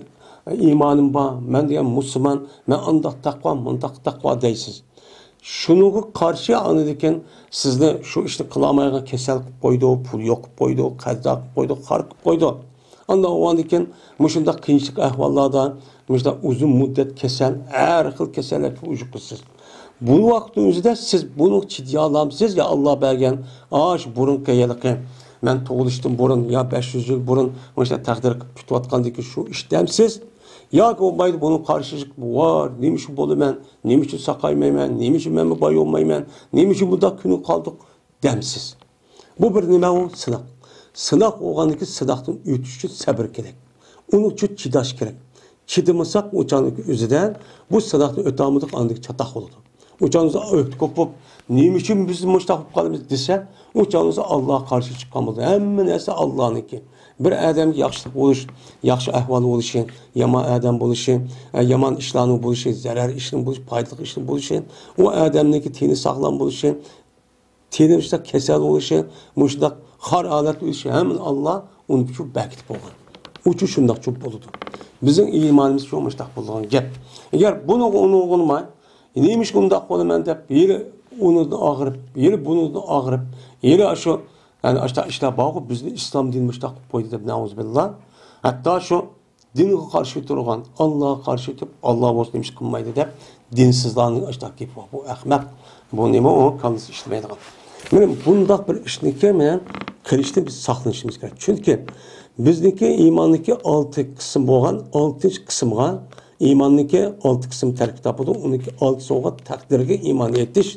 ئىمانىم بار، مەن دېگەن مۇسۇلمان، مەن ئانداق تەقۋا، مۇنداق تەقۋا دەيسىز. شۇنىڭغا قارشى ئاندىن كېيىن سىزنى شۇ ئىشنى قىلالمايدىغان كېسەل قىلىپ قويىدۇ، پۇل يوق قىلىپ قويىدۇ، قەزا قىلىپ قويىدۇ، خار قىلىپ قويىدۇ. ئاندىن ئۇنىڭدىن كېيىن مۇشۇنداق قىيىنچىلىق ئەھۋاللاردا مۇشۇنداق ئۇزۇن مۇددەت كېسەل، ھەر خىل كېسەللەرگە ئۇچرىسىز. بۇ ۋاقىتنىڭ ئۆزىدە سىز بۇنىڭغا چىدىيالامسىز يا ئاللا بەرگەن ئاشۇ بۇرۇنقى ھېلىقى مەن تۇغۇلۇشتىن بۇرۇن يا بەش يۈز يىل بۇرۇن مۇشۇنداق تەقدىر كۈتۈۋاتقاندىكى شۇ ئىش دەمسىز؟ ياكى بولمايدۇ بۇنىڭ قارشى بار، نېمە ئۈچۈن بولىمەن، نېمە ئۈچۈن ساقايمايمەن، نېمە ئۈچۈن مەنمۇ باي بولمايمەن، نېمە ئۈچۈن بۇنداق كۈنۈم قالدۇق؟ دەمسىز. بۇ بىر نېمە ئۇ؟ سىناق. سىناق بولغاندىن كېيىن سىناقتىن ئۆتۈش ئۈچۈن سەبرى كېرەك. ئۇنىڭ ئۈچۈن چىداش كېرەك. چىدىمىساق، ئۇ چاغنىڭ ئۆزىدە بۇ سىناقتىن ئۆتەلمىدۇق، ئاندىن چاتاق بولىدۇ. ئۇ چاغنىڭ ئۆزىدە ئۆكتە قوپۇپ، نېمە ئۈچۈن بىز مۇشۇنداق بولۇپ قالىمىز دېسە، ئۇ چاغنىڭ ئۆزىدە ئاللاغا قارشى چىققان بولىدۇ. ھەممە نەرسە ئاللانىڭكى. بىر ئادەمگە ياخشىلىق بولۇش، ياخشى ئەھۋال بولۇشى، يامان ئادەم بولۇشى، ئە، يامان ئىشلارنىڭ بولۇشى، زەرەر ئىشنىڭ بولۇشى، پايدىلىق ئىشنىڭ بولۇشى، ئۇ ئادەمنىڭكى تېنى ساغلام بولۇشى، تېنى مۇشۇنداق كېسەل بولۇشى، مۇشۇنداق خار ھالەتتە ئۆلۈشى ھەممىنى ئاللا ئۇنى شۇ بەكىتىپ قويغان. ئۇچۇ شۇنداق چوپ بولىدۇ. بىزنىڭ ئىمانىمىز شۇ مۇشۇنداق بولىدىغان گەپ. ئەگەر بۇنىڭغا ئۇنىڭغا ئۇنىماي، نېمىشقا ئۇنداق بولىمەن دەپ، ھېلى ئۇنىڭدىن ئاغرىپ، يەنە بۇنىڭدىن ئاغرىپ، يەنە شۇ، يەنى ئاشۇنداق ئىشلار بارغۇ، بىزنى ئىسلام دىنى مۇشۇنداق قىلىپ قويدى دەپ، نەئۇزۇبىللا. ھەتتا شۇ دىنغا قارشى تۇرغان، ئاللاغا قارشى تۇرۇپ، ئاللا بولسا نېمە ئىش قىلمايدۇ دەپ، دىنسىزلارنىڭ ئاشۇنداق گېپى بار. بۇ ئەخمەق، بۇ نېمە ئۇ، كاللىسى ئىشلىمەيدىغان. مانا بۇنداق بىر ئىشنىكى مەن قىلىشتىن بىز ساقلىنىشىمىز كېرەك. چۈنكى بىزنىڭكى ئىماننىڭكى ئالتە قىسىم بولغان، ئالتىنچى قىسىمغا ئىماننىڭكى ئالتە قىسىم تەركىب تاپىدۇ. ئۇنىڭكى ئالتىسى بولغان تەقدىرگە ئىمان ئېيتىش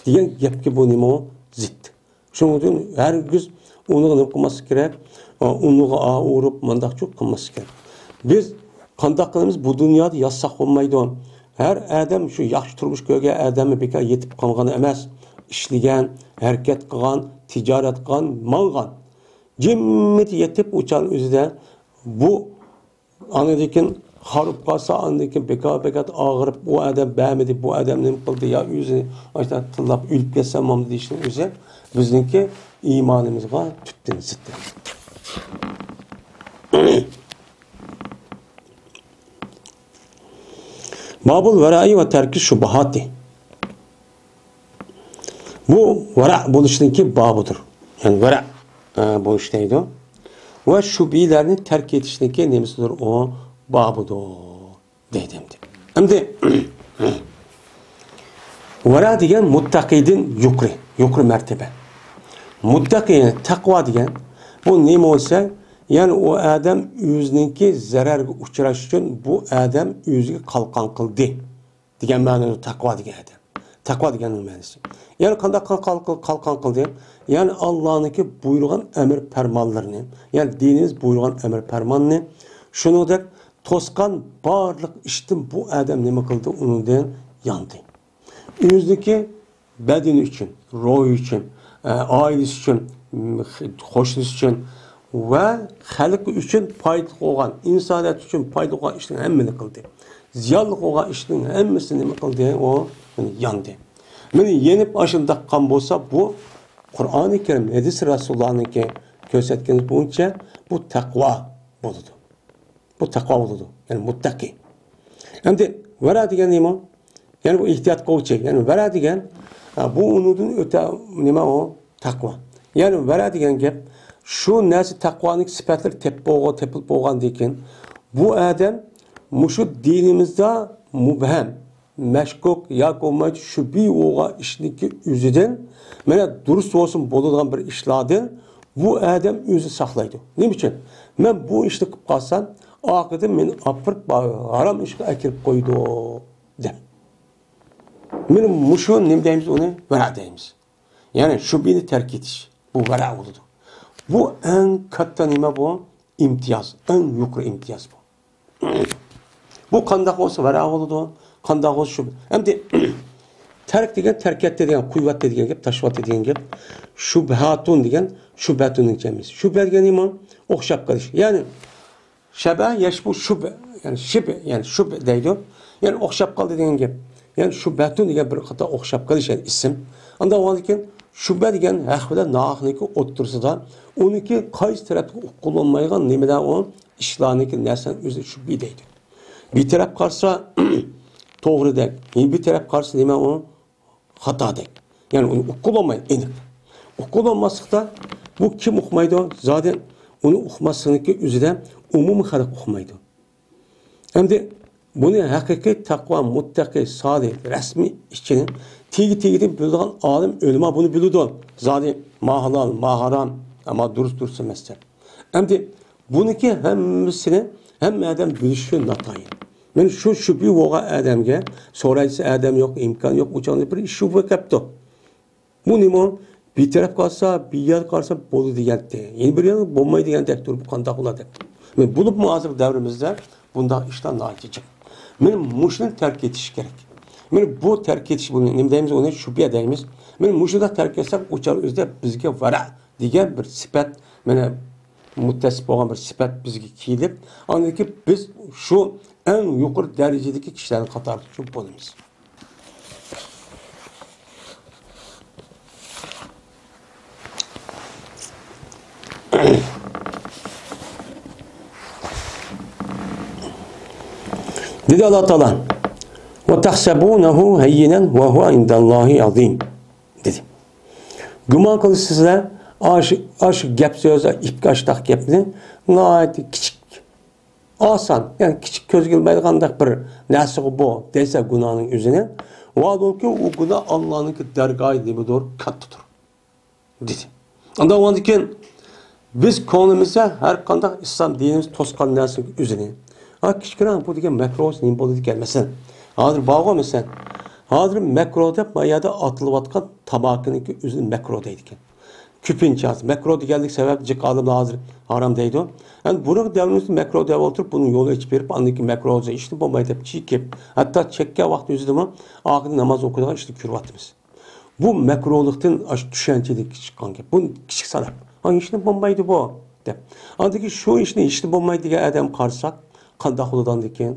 دېگەن گەپكە بۇ نېمە ئۇ؟ زىت. شۇنىڭ ئۈچۈن ھەرگىز ئۇنىڭغا نېمە قىلماسلىق كېرەك؟ ئۇنىڭغا ئا ئۇرۇپ، مۇنداقچۇ قىلماسلىق كېرەك. بىز قانداق قىلىمىز؟ بۇ دۇنيادا ياتساق بولمايدۇ. ھەر ئادەم شۇ ياخشى تۇرمۇش كۆرگەن ئادەممۇ بىكار يېتىپ قالغان ئەمەس. ئىشلىگەن، ھەرىكەت قىلغان، تىجارەت قىلغان، ماڭغان. جىممىدە يېتىپ ئۇچان ئۆزىدە بۇ ئاندىن كېيىن خاراب قالسا، ئاندىن كېيىن بىكار-بىكار ئاغرىپ، ئۇ ئادەم بەرمىدى، بۇ ئادەم نېمە قىلدى، يا ئۆزىنى ئاشۇنداق تىللاپ ئۆلۈپ كەتسەم بولمامدۇ دېيىشنىڭ ئۆزى بىزنىڭكى ئىمانىمىزغا تۈپتىن زىت. بابۇل ۋەرەئى ۋە تەركى شۇبھاتى. بۇ ۋەرە بولۇشنىڭكى بابىدۇر. يەنى ۋەرە، ئە، بولۇش دەيدۇ. ۋە شۈبھىلەرنى تەرك ئېتىشنىڭكى نېمىسىدۇر؟ ئۇ بابىدۇر دەيدۇ ئەمدى. ئەمدى ۋەرە دېگەن مۇتتەقىدىن يۇقىرى، يۇقىرى مەرتىبە. مۇتتەقى، يەنى تەقۋا دېگەن بۇ نېمە بولسا، يەنى ئۇ ئادەم ئۆزىنىڭكى زەرەرگە ئۇچراش ئۈچۈن بۇ ئادەم ئۆزىگە قالقان قىلدى. دېگەن مەنىدە تەقۋا دېگەن ئادەم. تەقۋا دېگەننىڭ مەنىسى. يەنى قانداق قال-، قال-، قال-، قالقان قىلدى؟ يەنى ئاللانىڭكى بۇيرۇغان ئەمر پەرمانلىرىنى، يەنى دىنىمىز بۇيرۇغان ئەمر پەرماننى، شۇنىڭدەك توسقان بارلىق ئىشتىن بۇ ئادەم نېمە قىلدى؟ ئۇنىڭدىن ياندى. ئۆزىنىڭكى بەدىنى ئۈچۈن، روھى ئۈچۈن، ئە، ئائىلىسى ئۈچۈن، م، قوشنىسى ئۈچۈن ۋە خەلقى ئۈچۈن پايدىلىق بولغان، ئىنسانىيەت ئۈچۈن پايدىلىق بولغان ئىشنىڭ ھەممىنى قىلدى. زىيانلىق بولغان ئىشنىڭ ھەممىسىنى نېمە قىلدى؟ ئۇ ياندى. مانا يېنىپ ئاشۇنداق قىلغان بولسا، بۇ قۇرئانى كەرىم، ھەدىس رەسۇلۇللانىڭكى كۆرسەتكىنى بويىچە بۇ تەقۋا بولىدۇ. بۇ تەقۋا بولىدۇ. يەنى مۇتتەقى. ئەمدى ۋەرە دېگەن نېمە؟ يەنى بۇ ئېھتىيات قىلغۇچى. يەنى ۋەرە دېگەن، ھە، بۇ ئۇنىڭدىن ئۆتە نېمە ئۇ؟ تەقۋا. يەنى ۋەرە دېگەن گەپ، شۇ نەرسە تەقۋانىڭ سۈپەتلىرى تېپىپ بولغان، تېپىلىپ بولغاندىن كېيىن، بۇ ئادەم مۇشۇ دىنىمىزدا مۇبھەم، مەشكۇك ياكى بولمايدۇ شۈبھە بولغان ئىشنىڭكى ئۆزىدىن، مانا دۇرۇس بولسۇن بولىدىغان بىر ئىشلاردىن بۇ ئادەم ئۆزى ساقلايدۇ. نېمە ئۈچۈن؟ مەن بۇ ئىشنى قىلىپ قالسام، ئارقىدىن مېنى ئاپىرىپ ھارام ئىشقا ئەكىرىپ قويىدۇ، دەپ. مانا مۇشۇ نېمە دەيمىز ئۇنى؟ ۋەرە دەيمىز. يەنى شۈبھىنى تەرك ئېتىش. بۇ ۋەرە بولىدۇ. بۇ ئەڭ كاتتا نېمە بۇ؟ ئىمتىياز. ئەڭ يۇقىرى ئىمتىياز بۇ. بۇ قانداق بولسا ۋەرە بولىدۇ، قانداق بولسا شۈبھە. ئەمدى تەرك دېگەن تەرك ئەتتى دېگەن، قويۇۋەتتى دېگەن گەپ، تاشلىۋەتتى دېگەن گەپ. شۇبھاتۇن دېگەن، شۇبھەتۇننىڭ جەمئىسى. شۇبھە دېگەن نېمە؟ ئوخشاپ قېلىش. يەنى شەبە يەشبۇ شۇبھ، يەنى شىب، يەنى شۇبھ دەيدۇ. يەنى ئوخشاپ قالدى دېگەن گەپ. يەنى شۇبھەتۇن دېگەن بىر قاتار ئوخشاپ قېلىش، يەنى ئىسىم. ئاندىن ئۇنىڭدىن كېيىن شۇبھە دېگەن ھەق بىلەن ناھەقنىڭكى ئوتتۇرىسىدا، ئۇنىڭكى قايسى تەرەپكە ئۇقۇلۇنمايدىغان نېمىلەر ئۇ؟ ئىشلارنىڭكى نەرسىنىڭ ئۆزى شۇبھە دەيدۇ. بىر تەرەپ قارىسا توغرىدەك، يەنە بىر تەرەپ قارىسا نېمە ئۇ؟ خاتادەك. يەنى ئۇنى ئۇققىلى بولمايدۇ، ئېنىق. ئۇققىلى بولماسلىقتا بۇ كىم ئۇقمايدۇ؟ زادى ئۇنى ئۇقماسلىقنىڭكى ئۆزىدە ئومۇمىي خەلق ئۇقمايدۇ. ئەمدى بۇنى ھەقىقىي تەقۋا، مۇتتەقى، سالىھ، رەسمىي ئىشچىنى تېگى-تېگىدىن بىلىدىغان ئالىم، ئۆلىما بۇنى بىلىدۇ. زادى ما ھالال، ما ھارام، ئەمما دۇرۇس، دۇرۇس ئەمەس دەپ. ئەمدى بۇنىڭكى ھەممىسىنى ھەممە ئادەم بىلىشى ناتايىن. مانا شۇ شۈبھە بولغان ئادەمگە سورايسىز، ئادەم يوق، ئىمكان يوق، ئۇ چاغدا بىر ئىش شۈبھە كەپتۇ. بۇ نېمە؟ بىر تەرەپ قارىسا، بىر يەر قارىسا بولىدۇ دېگەنتى. يەنە بىر يەر بولمايدۇ دېگەندەك تۇرۇپ، قانداق بولار دەپ. مانا بولۇپمۇ ھازىرقى دەۋرىمىزدە بۇنداق ئىشلار ناھايىتى جىق. مانا مۇشۇنى تەرك ئېتىش كېرەك. مانا بۇ تەرك ئېتىش، بۇنى نېمە دەيمىز؟ ئۇنى شۈبھە دەيمىز. مانا مۇشۇنداق تەرك ئەتسەك، ئۇ چاغ ئۆزىدە بىزگە ۋەرە دېگەن بىر سۈپەت، مانا مۇتتەسىپ بولغان بىر سۈپەت بىزگە كېلىپ، ئاندىن كېيىن بىز شۇ ئەڭ يۇقىرى دەرىجىدىكى كىشىلەرنىڭ قاتارىدا بولىمىز. دېدى ئاللا تائالا، وتحسبونه هينا وهو عند الله عظيم. گۇمان قىلىسىزلەر، ئاشۇ، ئاشۇ گەپ سۆز، ئىككى ئاشتاق گەپنى ناھايىتى كىچىك، ئاسان، يەنى كىچىك كۆزگە ئىلمايدىغاندەك بىر نەرسىغۇ بۇ دەيسە گۇناھنىڭ ئۆزىنى، ۋاھالەنكى، ئۇ گۇناھ ئاللانىڭكى دەرگاھى نېمىدۇر، كاتتىدۇر، دېدى. ئاندىن ئۇنىڭدىن كېيىن بىز كۆڭلىمىزدە ھەر قانداق ئىسلام دىنىمىز توسقان نەرسىنىڭ ئۆزىنى، ھا، كىچىككىنە بۇ دېگەن مەكرۇ نېمە بولىدىكەن؟ مەسىلەن، ھازىر بارغۇ، مەسىلەن، ھازىر مەكرۇ دەپ ما يەردە ئاتىلىۋاتقان تاماكىنىڭكى ئۆزىنى مەكرۇ دەيدىكەن. كۆپىنچە ھازىر مەكرۇ دېگەنلىك سەۋەبلىك جىق ئالىملار ھازىر ھارام دەيدۇ. ئەمدى بۇنىڭ دەۋرىمىزدە مەكرۇ دەپ ئولتۇرۇپ، بۇنىڭ يولىنى ئېچىپ بېرىپ، ئاندىن كېيىن مەكرۇ دېسە ئىشنى بولماي دەپ چېكىپ، ھەتتا چەككەن ۋاقىت ئۆزىدىمۇ ئاخىرىدا ناماز ئوقۇيدىغان ئىشنى كۆرۈۋاتىمىز. بۇ مەكرۇلۇقتىن ئاشۇ چۈشەنچىدىن چىققان گەپ. بۇ كىچىك سەۋەب. ھا، ھېچنېمە بولمايدۇ بۇ، دەپ. ئاندىن كېيىن شۇ ئىشنى ھېچنېمە بولمايدۇ دېگەن ئادەمگە قارىساق، قانداق بولىدۇ ئاندىن كېيىن؟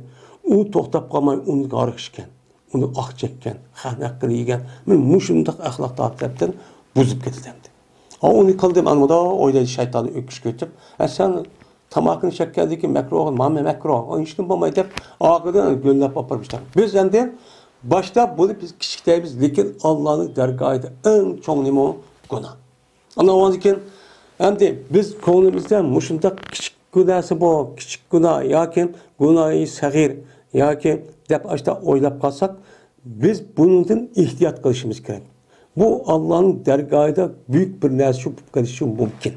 ئۇ توختاپ قالماي ئۇنى ھارىق ئىچكەن. ئۇنى ئاق چەككەن، خەقنىڭ ھەققىنى يېگەن، مانا مۇشۇنداق ئەخلاق تەرەپتىن بۇزۇپ كېتىدۇ ئەمدى. ئا، ئۇنى قىلدىم، ئەمدى مۇنداق ئويلايدۇ شەيتاننى ئۆكۈشكە ئۆتۈپ، ئە، سەن تاماكىنى چەككەندىن كېيىن مەكرۇ، مانا مەكرۇ، ئۇ ھېچنېمە بولمايدۇ دەپ، ئاخىرىدا گۆللەپ ئاپىرىپ ئىشلەپ. بىز ئەمدى باشتا بۇنى بىز كىچىك دەيمىز، لېكىن ئاللانىڭ دەرگاھىدا ئەڭ چوڭ نېمە ئۇ؟ گۇناھ. ئاندىن كېيىن ئەمدى بىز كۆڭلىمىزدە مۇشۇنداق كىچىك گۇناھسى بۇ، كىچىك گۇناھ ياكى گۇناھى سەغىر ياكى دەپ ئاشتا ئويلاپ قالساق، بىز بۇنىڭدىن ئېھتىيات قىلىشىمىز كېرەك. بۇ ئاللانىڭ دەرگاھىدا بۈيۈك بىر نەرسە بولۇپ قېلىشى مۇمكىن.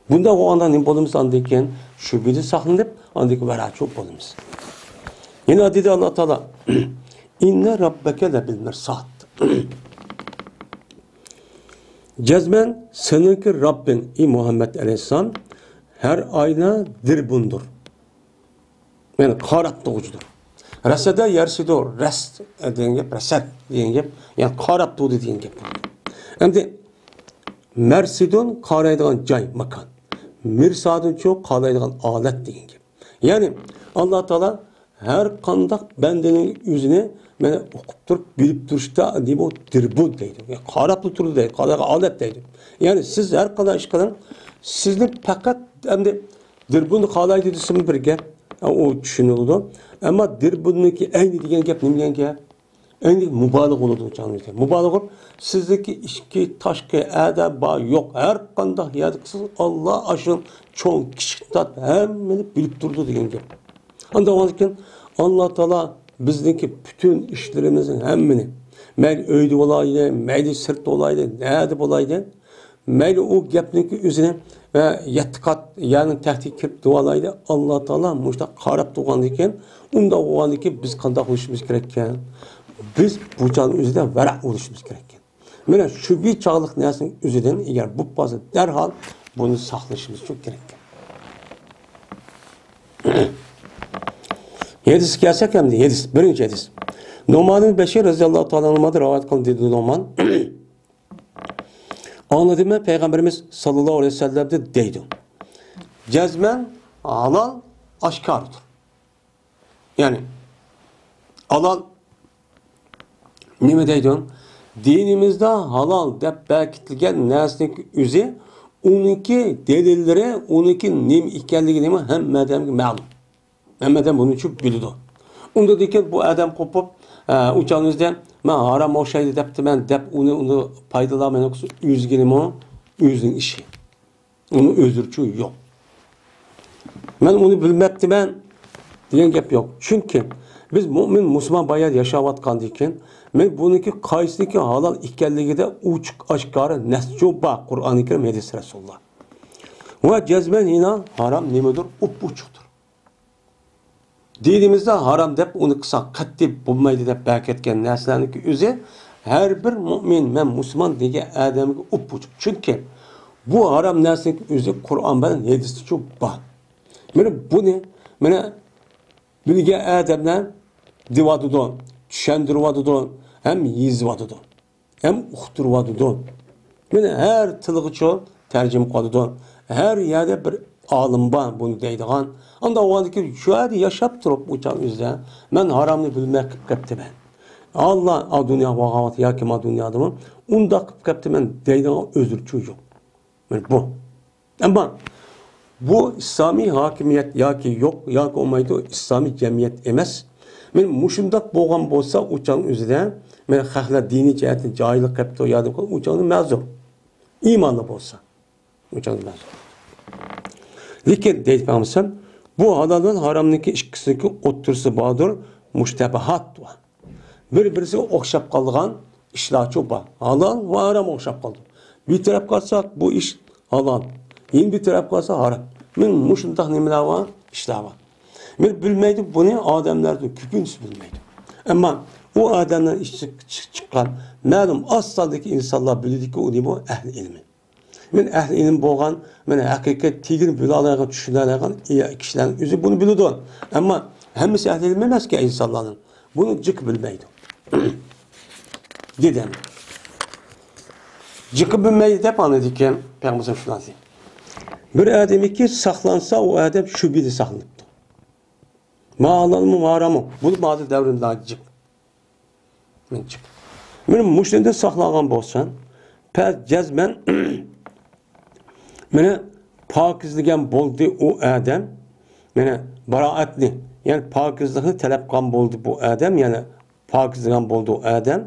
بۇنداق بولغاندا نېمە بولىمىز؟ ئاندىن كېيىن شۈبھىدىن ساقلىنىپ، ئاندىن كېيىن ۋەرەچۇ بولىمىز. يەنە دېدى ئاللا تائالا، «ئىننە رەببەكە لەبىل مىرساد.» جەزمەن سېنىڭكى رەببىڭ، ئى مۇھەممەد ئەلەيھىسسالام، ھەر ئاينا دىربۇندۇر. يەنى قاراپ تۇرغۇچىدۇر. رەسەدە يەرسىدۇ، رەس دېگەن گەپ، رەسەد دېگەن گەپ، يەنى قاراپ تۇردى دېگەن گەپ بولىدۇ. ئەمدى مەرسىدۇن قارايدىغان جاي، ماكان. مىرسادۇنچۇ قارايدىغان ئالەت دېگەن گەپ. يەنى ئاللا تائالا ھەر قانداق بەندىنىڭ ئۆزىنى مانا ئۇقۇپ تۇرۇپ، بىلىپ تۇرۇشتا نېمە دىربۇن دەيدۇ. يەنى قاراپلا تۇرىدۇ دەيدۇ، قارايدىغان ئالەت دەيدۇ. يەنى سىز ھەر قانداق ئىش قىلىڭ، سىزنى پەقەت ئەمدى دىربۇندا قالايدۇ دېسىمۇ بىر گەپ، ئۇ چۈشىنىلىدۇ. ئەمما دىربۇندىكى ئەينى دېگەن گەپ نېمە دېگەن گەپ؟ ئەينى مۇبالىغە بولىدۇ، چاغلىشتا. مۇبالىغە، سىزدىكى ئىچكى، تاشقى، ئەدە بار، يوق، ھەر قانداق يەردە قىلسىڭىز، ئاللا ئاشۇ چوڭ، كىچىك تارتىپ ھەممىنى بىلىپ تۇرىدۇ دېگەن گەپ. ئاندىن كېيىن ئاللا تائالا بىزنىڭكى پۈتۈن ئىشلىرىمىزنىڭ ھەممىنى، مەيلى ئۆيدە بولايلى، مەيلى سىرتتا بولايلى، نەدە بولايلى، مەيلى ئۇ گەپنىڭكى ئۆزىنى، ئە، يەتتە قات يەرنىڭ تەختىگە كىرىپ دەۋالايلى، ئاللا تائالا مۇشۇنداق قاراپ تۇرغاندىكىن، ئۇنداق بولغاندىكىن بىز قانداق بولۇشىمىز كېرەككەن؟ بىز بۇ چاغنىڭ ئۆزىدە ۋەرەق بولۇشىمىز كېرەككەن. مانا شۈبھە چاغلىق نەرسىنىڭ ئۆزىدىن ئەگەر بولۇپ قالسا، دەرھال بۇنى ساقلىشىمىز ئۈچۈن كېرەككەن. ھەدىسكە كەلسەك ئەمدى، ھەدىس، بىرىنچى ھەدىس. نۇئمان ئىبن بەشىر رەزىياللاھۇ تائالا ئەنھۇدىن رىۋايەت قىلىندى، دېدى نۇئمان. ئاڭلىدىم مەن پەيغەمبىرىمىز ساللاللاھۇ ئەلەيھى ۋەسەللەمدىن دەيدۇ. جەزمەن ھالال ئاشكارىدۇر. يەنى ھالال نېمە دەيدۇ؟ دىنىمىزدا ھالال دەپ بەكىتىلگەن نەرسىنىڭ ئۆزى، ئۇنىڭكى دەلىللىرى، ئۇنىڭكى نېمە ئىكەنلىكى نېمە ھەممە ئادەمگە مەلۇم. ھەممە ئادەم بۇنى چۈشىنىپ بىلىدۇ. ئۇندىن كېيىن بۇ ئادەم قوپۇپ، ئە، ئۇ چاغنىڭ ئۆزىدە مەن ھارام ئوخشايدۇ دەپتىمەن دەپ ئۇنى، ئۇنى پايدىلانمايدىغان بولسا ئۆزىگە نېمە؟ ئۆزىنىڭ ئىشى. ئۇنىڭ ئۆزرىچۇ يوق. مەن ئۇنى بىلمەپتىمەن دېگەن گەپ يوق. چۈنكى بىز مۇئمىن، مۇسۇلمان بايا ياشاۋاتقاندىكىن، مەن بۇنىڭكى قايسىنىڭكى ھالال ئىكەنلىكىدە ئوچۇق ئاشكارا نەسچۇ بار، قۇرئانى كەرىم، ھەدىس رەسۇلۇللا. ۋە جەزمەن ھىنا ھارام نېمىدۇر؟ ئوپئوچۇقتۇر. دىنىمىزدا ھارام دەپ ئۇنى قىلساق قەتئىي بولمايدۇ دەپ بەكەتكەن نەرسىلەرنىڭكى ئۆزى ھەر بىر مۇئمىن، مەن مۇسۇلمان دېگەن ئادەمگە ئوپئوچۇق. چۈنكى بۇ ھارام نەرسىنىڭكى ئۆزى قۇرئان بىلەن ھەدىستىچۇ بار. مانا بۇنى، مانا بىلگەن ئادەملەر دېۋاتىدۇ، چۈشەندۈرۈۋاتىدۇ ھەم يېزىۋاتىدۇ. ھەم ئۇقتۇرۇۋاتىدۇ. مانا ھەر تىلغىچۇ تەرجىمە قىلىدۇ. ھەر يەردە بىر ئالىم بار بۇنى دەيدىغان. ئانداق بولغاندىكىن شۇ يەردە ياشاپ تۇرۇپ ئۇ چاغ ئۆزىدە مەن ھارامنى بىلمەي قىلىپ قېپتىمەن. ئاللا، ئا دۇنيا بولغان ۋاقىت ياكى ما دۇنيادىمۇ ئۇنداق قىلىپ قېپتىمەن دەيدىغان ئۆزرىچۇ يوق. مانا بۇ. ئەمما بۇ ئىسلامىي ھاكىمىيەت ياكى يوق، ياكى بولمايدۇ، ئىسلامىي جەمئىيەت ئەمەس. مانا مۇشۇنداق بولغان بولسا، ئۇ چاغنىڭ ئۆزىدە، مانا خەقلەر دىنىي جەھەتتىن جاھىللىق قىلىپتۇ، يا دەپ، ئۇ چاغدا مەزۇر. ئىمانلىق بولسا. لېكىن دەيدۇ پەيغەمبەر، بۇ ھالال بىلەن ھارامنىڭكى ئىككىسىنىڭكى ئوتتۇرىسى باردۇر، مۇشتەبىھات بار. بىر-بىرسىگە ئوخشاپ قالىدىغان ئىشلارچۇ بار. ھالال ۋە ھارام ئوخشاپ قالىدۇ. بىر تەرەپ قارىساق، بۇ ئىش ھالال. يەنە بىر تەرەپ قارىسا، ھارام. مەن مۇشۇنداق نېمىلەر بار، ئىشلار بار. مەن بىلمەيدۇ، بۇنى ئادەملەردىن كۆپىنچىسى بىلمەيدۇ. ئەمما ئۇ ئادەملەر ئىچىدىن چىق-، چىققان مەلۇم ئاز ساندىكى ئىنسانلار بىلىدۇكى، ئۇنى بۇ ئەھلى ئىلمى. مەن ئەھلى ئىلىم بولغان، مەن ھەقىقەت تېگىنى بىلالايدىغان، چۈشىنەلەيدىغان كىشىلەرنىڭ ئۆزى بۇنى بىلىدۇ. ئەمما ھەممىسى ئەھلى ئىلىم ئەمەسكەن ئىنسانلارنىڭ. بۇنى جىق بىلمەيدۇ. دېدى. جىق بىلمەيدۇ دەپ ئاڭلىدىكەن پەيغەمبەر شۇنداق دېدى. بىر ئادەمكى ساقلانسا، ئۇ ئادەم شۈبھىدە ساقلىنىپتۇ. ما ھالالمۇ، ما ھاراممۇ. بۇ ھازىر دەۋرىمىزدە جىق. مەن چىق. مېنى مۇشۇندىن ساقلانغان بولسا، پە-، جەزمەن مېنى پاكىزلىگەن بولدى ئۇ ئادەم. مېنى بارائەتنى، يەنى پاكىزلىقنى تەلەپ قىلغان بولدى بۇ ئادەم، يەنى پاكىزلىگەن بولدى ئۇ ئادەم.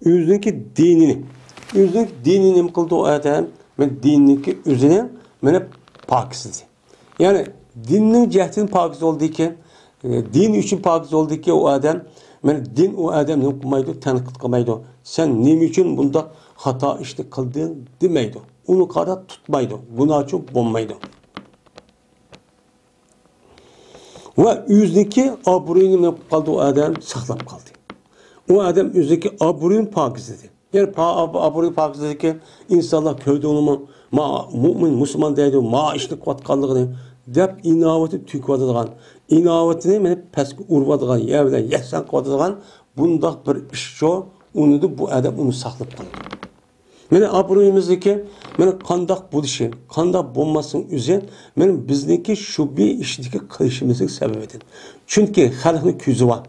ئۆزىنىڭكى دىنىنى، ئۆزىنىڭكى دىنىنى نېمە قىلدى ئۇ ئادەم؟ مېنى دىنىنىڭكى ئۆزىنى مېنى پاكىزلىدى. يەنى دىننىڭ جەھەتتىن پاكىز بولدىكەن، دىن ئۈچۈن پاكىز بولدىكەن ئۇ ئادەم، مانا دىن ئۇ ئادەمنى نېمە قىلمايدۇ، تەنقىد قىلمايدۇ. سەن نېمە ئۈچۈن بۇنداق خاتا ئىشنى قىلدىڭ دېمەيدۇ. ئۇنى قارا تۇتمايدۇ، گۇناھچى بولمايدۇ. ۋە ئۆزىنىڭكى ئابرۇيىنى نېمە قىلىپ قالدى ئۇ ئادەم؟ ساقلاپ قالدى. ئۇ ئادەم ئۆزىنىڭكى ئابرۇيىنى پاكىزلىدى. يەنى پا-، ئاب-، ئابرۇي پاكىزلىكى ئىنسانلار كۆردىڭلىمۇ، ما مۇئمىن، مۇسۇلمان دەيدۇ، ما ئىشنى قىلىۋاتقانلىقىنى دەپ ئىناۋىتىنى تۆكۈۋاتىدىغان، ئىناۋىتىنى مېنى پەسكە ئۇرۇۋاتىدىغان، يەر بىلەن يەكسان قىلىۋاتىدىغان بۇنداق بىر ئىش شۇ، ئۇنى بۇ ئادەم ئۇنى ساقلاپ قالىدۇ. مېنى ئابرۇيىمىزدىكى، مېنى قانداق بولۇشى، قانداق بولماسلىقى ئۆزى، مېنى بىزنىڭكى شۇبھە ئىشىدىكى قىلىشىمىزنىڭ سەۋەبىدىن. چۈنكى خەلقنىڭ كۆزى بار.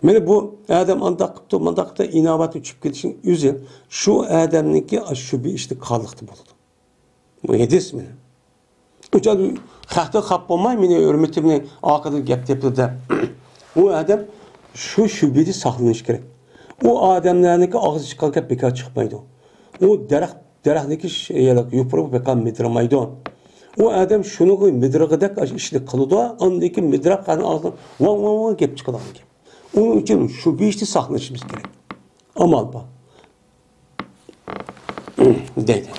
مانا بۇ ئادەم ئانداق قىپتۇ، مانداق قىپتۇ، ئىناۋەتنى چۈشۈپ كېتىشنىڭ ئۆزى شۇ ئادەمنىڭكى شۇبھە ئىشتىكالىقتا بولىدۇ. بۇ ھەدىس مانا. ئۇچان خەقتىن خاپا بولماي، مېنى ھۆرمىتىمنى ئارقىدىن گەپ تېپىدۇ دەپ. ئۇ ئادەم شۇ شۇبھىدىن ساقلىنىشى كېرەك. ئۇ ئادەملەرنىڭكى ئاغزى چىققان گەپ بىكار چىقمايدۇ. ئۇ دەرەخ، دەرەخنىڭكى ش-، يوپۇرۇقى بىكار مىدىرلىمايدۇ. ئۇ ئادەم شۇنىڭغا مىدىرلىغۇدەك ئىشنى قىلىدۇ، ئاندىن كېيىن مىدىرلاپ قالغان ئاغزىدىن ۋاڭ، ۋاڭ، ۋاڭ گەپ چىقىدىغان گەپ. ئۇنىڭ ئۈچۈن شۇ بېشىدا ساقلىنىشىمىز كېرەك. ئامال بار. دەيدۇ.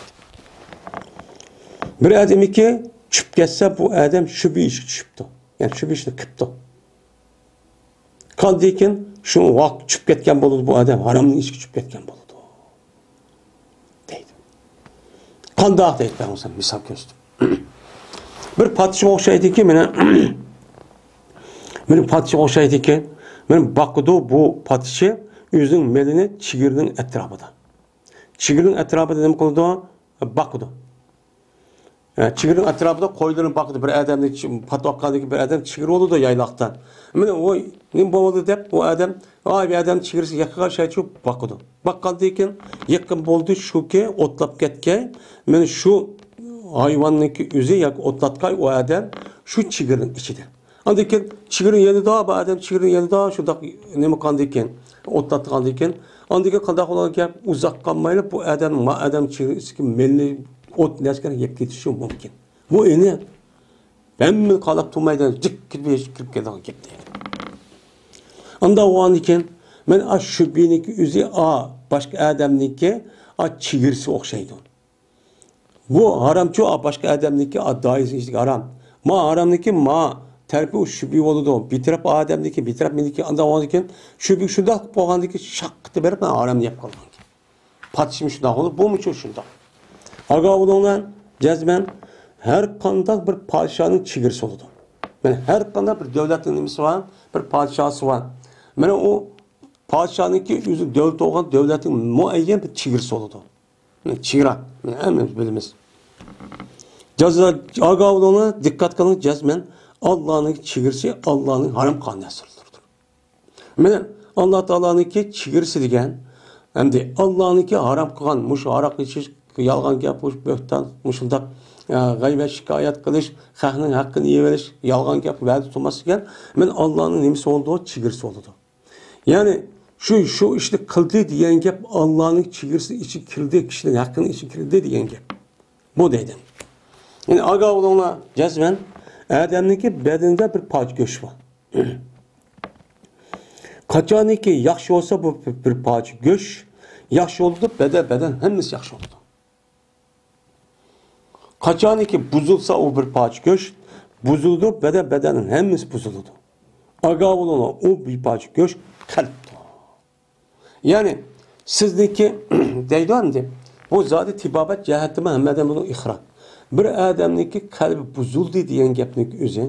بىر ئادەمكى چۈشۈپ كەتسە، بۇ ئادەم شۇ بېشىغا چۈشۈپتۇ. يەنى شۇ بېشىدا قىپتۇ. قاندىكىن شۇ ۋاقىت چۈشۈپ كەتكەن بولىدۇ، بۇ ئادەم ھارامنىڭ ئىچىگە چۈشۈپ كەتكەن بولىدۇ. دەيدۇ. قانداق دەيدۇ پەيغەمبەر مىسال كۆرسىتىپ. بىر پادىشاھ ئوخشايدىكى، مانا، مانا پادىشاھ ئوخشايدىكى، مانا باقىدۇ بۇ پادىشاھ ئۆزىنىڭ مېلىنى چېگرىنىڭ ئەتراپىدا. چېگرىنىڭ ئەتراپىدا نېمە قىلىدۇ؟ باقىدۇ. ئە، چېگرىنىڭ ئەتراپىدا قويلىرىنى باقىدۇ. بىر ئادەمنى چ-، پاتىۋاتقاندىن كېيىن بىر ئادەم چېگرا بولىدۇ يايلاقتا. مانا ئۇ نېمە بولدى دەپ، ئۇ ئادەم، ئاي، بىر ئادەم چېگرىسى يېقىنغا شايچۇ باقىدۇ. باققاندىن كېيىن يېقىن بولدى شۇكى، ئوتلاپ كەتكەي. مانا شۇ ھايۋاننىڭكى ئۆزى ياكى ئوتلاتقاي ئۇ ئادەم شۇ چېگرىنىڭ ئىچىدە. ئاندىن كېيىن چېگرا يېنىدا، بۇ ئادەم چېگرا يېنىدا شۇنداق نېمە قىلغاندىن كېيىن، ئوتلاتقاندىن كېيىن، ئاندىن كېيىن قانداق بولغان گەپ، ئۇزاق قالمايلا بۇ ئادەم، ما ئادەم چېگرا ئىچىدىكى مېلىنى ئوت نەرسىگە يەپ كېتىشى مۇمكىن. بۇ ئېنى ھەممە قالاپ تۇرمايدىغان جىق كىرىپ، كىرىپ كېتىدىغان گەپ دەيدۇ. ئانداق بولغاندىن كېيىن، مەن ئا شۇبھىنىڭكى ئۆزى ئا باشقا ئادەمنىڭكى ئا چېگرىسى ئوخشايدۇ. بۇ ھارامچۇ، ئا باشقا ئادەمنىڭكى ئا دائىرىسىنىڭ ئىچىدىكى ھارام. ما ھارامنىڭكى ما تەرىپى ئۇ شۈبھە بولىدۇ. بىر تەرەپ ئادەمنىڭكى، بىر تەرەپ مېنىڭكى، ئانداق بولغاندىن كېيىن شۈبھە شۇنداق بولغاندىن كېيىن شاققىتى بېرىپ مەن ھارامنى يەپ قالغان. پادىشىمۇ شۇنداق بولىدۇ، بۇمۇ شۇنداق. ئاگاھ بولۇڭلار، جەزمەن ھەر قانداق بىر پادىشاھنىڭ چېگرىسى بولىدۇ. مانا ھەر قانداق بىر دۆلەتنىڭ نېمىسى بار، بىر پادىشاھسى بار. مانا ئۇ پادىشاھنىڭكى ئۆزى دۆلىتى بولغان دۆلەتنىڭ مۇئەييەن بىر چېگرىسى بولىدۇ. مانا چېگرا، مانا ھەممىمىز بىلىمىز. جەزا-، ئاگاھ بولۇڭلار، دىققەت قىلىڭ، جەزمەن ئاللانىڭ چېگرىسى ئاللانىڭ ھارام قىلغان نەرسىلىرىدۇر. مانا ئاللا تائالانىڭكى چېگرىسى دېگەن، ئەمدى ئاللانىڭكى ھارام قىلغان، مۇشۇ ھاراق ئىچىش، يالغان گەپ، مۇشۇ بۆھتان، مۇشۇنداق، ئە، غەيۋەت شىكايەت قىلىش، خەقنىڭ ھەققىنى يەۋېلىش، يالغان گەپ، ۋەدە تۇتماس دېگەن، مانا ئاللانىڭ نېمىسى بولىدۇ؟ چېگرىسى بولىدۇ. يەنى شۇ، شۇ ئىشنى قىلدى دېگەن گەپ ئاللانىڭ چېگرىسىنىڭ ئىچىگە كىردى، كىشىنىڭ ھەققىنىڭ ئىچىگە كىردى دېگەن گەپ. بۇ دەيدۇ. يەنى ئاگاھ بولۇڭلار، جەزمەن ئادەمنىڭكى بەدىنىدە بىر پارچە گۆش بار. قاچانكى ياخشى بولسا، بۇ بىر پارچە گۆش ياخشى بولىدۇ، بەدەن، بەدەن ھەممىسى ياخشى بولىدۇ. قاچانكى بۇزۇلسا، ئۇ بىر پارچە گۆش بۇزۇلىدۇ، بەدەن، بەدەننىڭ ھەممىسى بۇزۇلىدۇ. ئاگاھ بولۇڭلار، ئۇ بىر پارچە گۆش قەلبتۇر. يەنى سىزنىڭكى دەيدۇ ئەمدى، بۇ زادى تېبابەت جەھەتتىمۇ ھەممە ئادەم بۇنىڭ ئىقرار. بىر ئادەمنىڭكى قەلبى بۇزۇلدى دېگەن گەپنىڭ ئۆزى،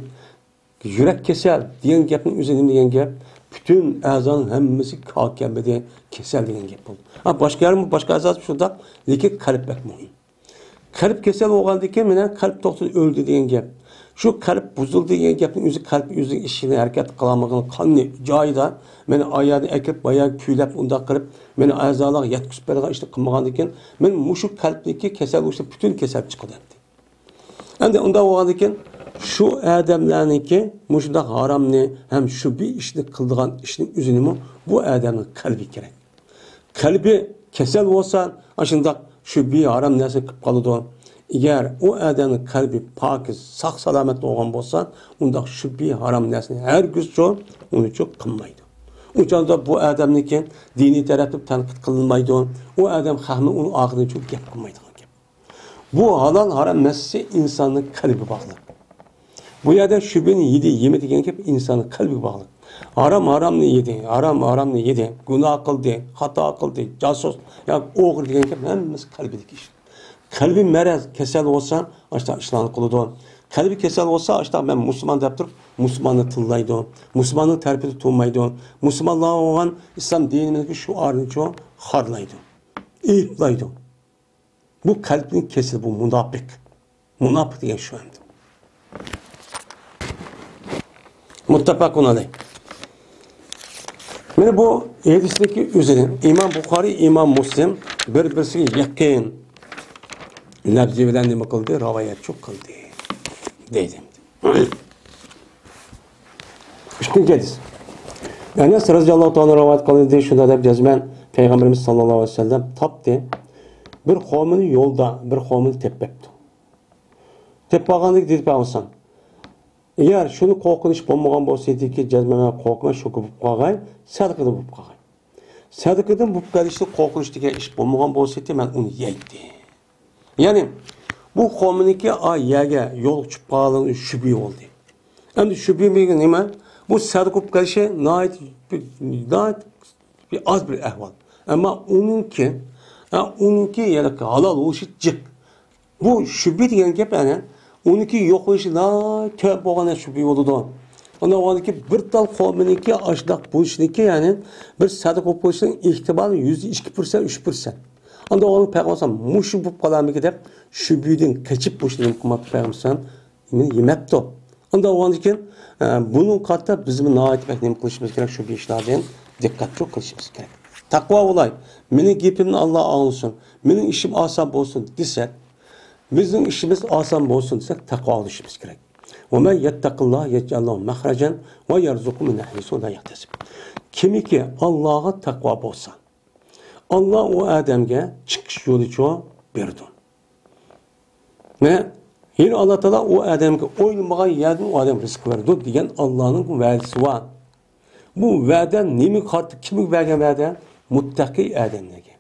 يۈرەك كېسەل دېگەن گەپنىڭ ئۆزى نېمە دېگەن گەپ؟ پۈتۈن ئەزانىڭ ھەممىسى كالكەمبىدى، كېسەل دېگەن گەپ بولدى. ھا، باشقا يەرمۇ، باشقا ئەزاسى شۇنداق، لېكىن قەلب بەك مۇھىم. قەلب كېسەل بولغاندىن كېيىن، مانا، قەلب توختىدى، ئۆلدى دېگەن گەپ. شۇ قەلب بۇزۇلدى دېگەن گەپنىڭ ئۆزى، قەلب ئۆزىنىڭ ئىشىنى، ھەرىكەت قىلالمىغان، قاننى جايىدا، مانا، ئاياغنى ئەكىرىپ، باياغى كۈيلەپ، ئۇنداق قىلىپ، مانا، ئەزالارغا يەتكۈزۈپ بېرىدىغان ئىشنى قىلمىغاندىن كېيىن، مانا، مۇشۇ قەلبتىكى كېسەل بولسا پۈتۈن كېسەل چىقىدۇ ئەمدى. ئەمدى ئۇنداق بولغاندىن كېيىن، شۇ ئادەملەرنىڭكى مۇشۇنداق ھارامنى ھەم شۈبھە ئىشنى قىلىدىغان ئىشنىڭ ئۆزىنىمۇ بۇ ئادەمنىڭ قەلبى كېرەك. قەلبى كېسەل بولسا، ئاشۇنداق شۈبھە، ھارام نەرسىنى قىلىپ قالىدۇ. ئەگەر ئۇ ئادەمنىڭ قەلبى پاكىز، ساق-سالامەت بولغان بولسا، ئۇنداق شۈبھە، ھارام نەرسىنى ھەرگىزچۇ ئۇنىچۇ قىلمايدۇ. ئۇ چاغدا بۇ ئادەمنىڭكى دىنىي تەرەپتىن تەنقىد قىلىنمايدۇ. ئۇ ئادەم خەقنى ئۇنىڭ ئاخىرىنىچۇ گەپ قىلمايدىغان گەپ. بۇ ھالال، ھارام مەسىلىسى ئىنساننىڭ قەلبىگە باغلىق. بۇ يەردە شۈبھىنى يېدى، يېمىدى دېگەن گەپ ئىنساننىڭ قەلبىگە باغلىق. ھارام، ھارامنى يېدى، ھارام، ھارامنى يېدى، گۇناھ قىلدى، خاتا قىلدى، جاسۇس ياكى ئوغرى دېگەن گەپ ھەممىسى قەلبىدىكى ئىش. قەلبى مەرەز، كېسەل بولسا، ئاشۇنداق ئىشلارنى قىلىدۇ. قەلبى كېسەل بولسا، ئاشۇنداق مەن مۇسۇلمان دەپ تۇرۇپ، مۇسۇلماننى تىللايدۇ. مۇسۇلماننىڭ تەرىپىدە تۇرمايدۇ. مۇسۇلمانلارغا بولغان ئىسلام دىنىمىزدىكى شوئارنىچۇ خارلايدۇ، ئېيىبلايدۇ. بۇ قەلبنىڭ كېسىلى، بۇ مۇناپىق. مۇناپىق دېگەن شۇ ئەمدى. مۇتتەپەقۇن ئەلەيھ. مانا بۇ ھەدىسنىڭكى ئۆزىنى ئىمام بۇخارىي، ئىمام مۇسلىم بىر-بىرسىگە يېقىن لەپزى بىلەن نېمە قىلدى؟ رىۋايەتچۇ قىلدى. دەيدۇ. ئىككىنچى ھەدىس. ئەنەس رەزىياللاھۇ تائالا رىۋايەت قىلدى، شۇنداق دەپ جەزمەن پەيغەمبىرىمىز ساللاللاھۇ ئەلەيھى ۋەسەللەم تاپتى. بىر قومىنى يولدا، بىر قومىنى تېپىپتۇ. تېپىپ قالغاندىن كېيىن دېدى پەيغەمبەر، ئەگەر شۇنى قورقۇنچ بولمىغان بولسا ئىدىكى، جەزمەن مەن قورقماي شۇ بولۇپ قالغاي، سەدىقىدە بولۇپ قالغاي. سەدىقىدىن بولۇپ قېلىشتا قورقۇنچ دېگەن ئىش بولمىغان بولسا ئىدى، مەن ئۇنى يەيتتى. يەنى بۇ قومىنىڭكى ئا يەرگە يولغا چۈشۈپ قالغىنى شۈبھە بولدى. ئەمدى شۈبھە دېگەن نېمە؟ بۇ سەدىقە بولۇپ قېلىشى ناھايىتى، ناھايىتى بىر ئاز بىر ئەھۋال. ئەمما ئۇنىڭكى، ھە، ئۇنىڭكى يەنى ھالال بولۇشى جىق. بۇ شۈبھە دېگەن گەپ، يەنى ئۇنىڭكى يوق بولۇشى ناھايىتى تۆۋەن بولغان شۈبھە بولىدۇ. ئانداق بولغاندىكى بىر تال قومىنىڭكى ئاشۇنداق بولۇشىنىڭكى، يەنى بىر سەدىقە بولۇپ قېلىشىنىڭ ئېھتىمالى يۈزدە ئىككى پىرسەنت، ئۈچ پىرسەنت. ئانداق بولغاندا پەيغەمبەر مۇشۇ بولۇپ قالارمىكىن دەپ شۈبھىدىن قېچىپ مۇشۇنى نېمە قىلماپتۇ پەيغەمبەر؟ يېمەپتۇ. ئانداق بولغاندىن كېيىن، ئە، بۇنىڭغا قارىتا بىزمۇ ناھايىتى بەك نېمە قىلىشىمىز كېرەك؟ شۇ بىر ئىشلاردىن دىققەتچۇ قىلىشىمىز كېرەك. تەقۋا بولاي، مېنىڭ گېپىمنى ئاللا ئاڭلىسۇن، مېنىڭ ئىشىم ئاسان بولسۇن دېسەك، بىزنىڭ ئىشىمىز ئاسان بولسۇن دېسەك، تەقۋا بولۇشىمىز كېرەك. وَمَنْ يَتَّقِ اللَّهَ يَجْعَلْ لَهُ مَخْرَجًا وَيَرْزُقْهُ مِنْ حَيْثُ لَا يَحْتَسِبُ. كىمكى ئاللاغا تەقۋا بولسا، ئاللا ئۇ ئادەمگە چىقىش يولىچۇ بېرىدۇ. مانا، يەنە ئاللا تائالا ئۇ ئادەمگە ئويلىمىغان يەردىن ئۇ ئادەمگە رىزىق بېرىدۇ دېگەن ئاللانىڭ ۋەدىسى بار. بۇ ۋەدە نېمىگە قارىتىپ، كىمگە بەرگەن ۋەدە؟ مۇتتەقىي ئادەملەرگە.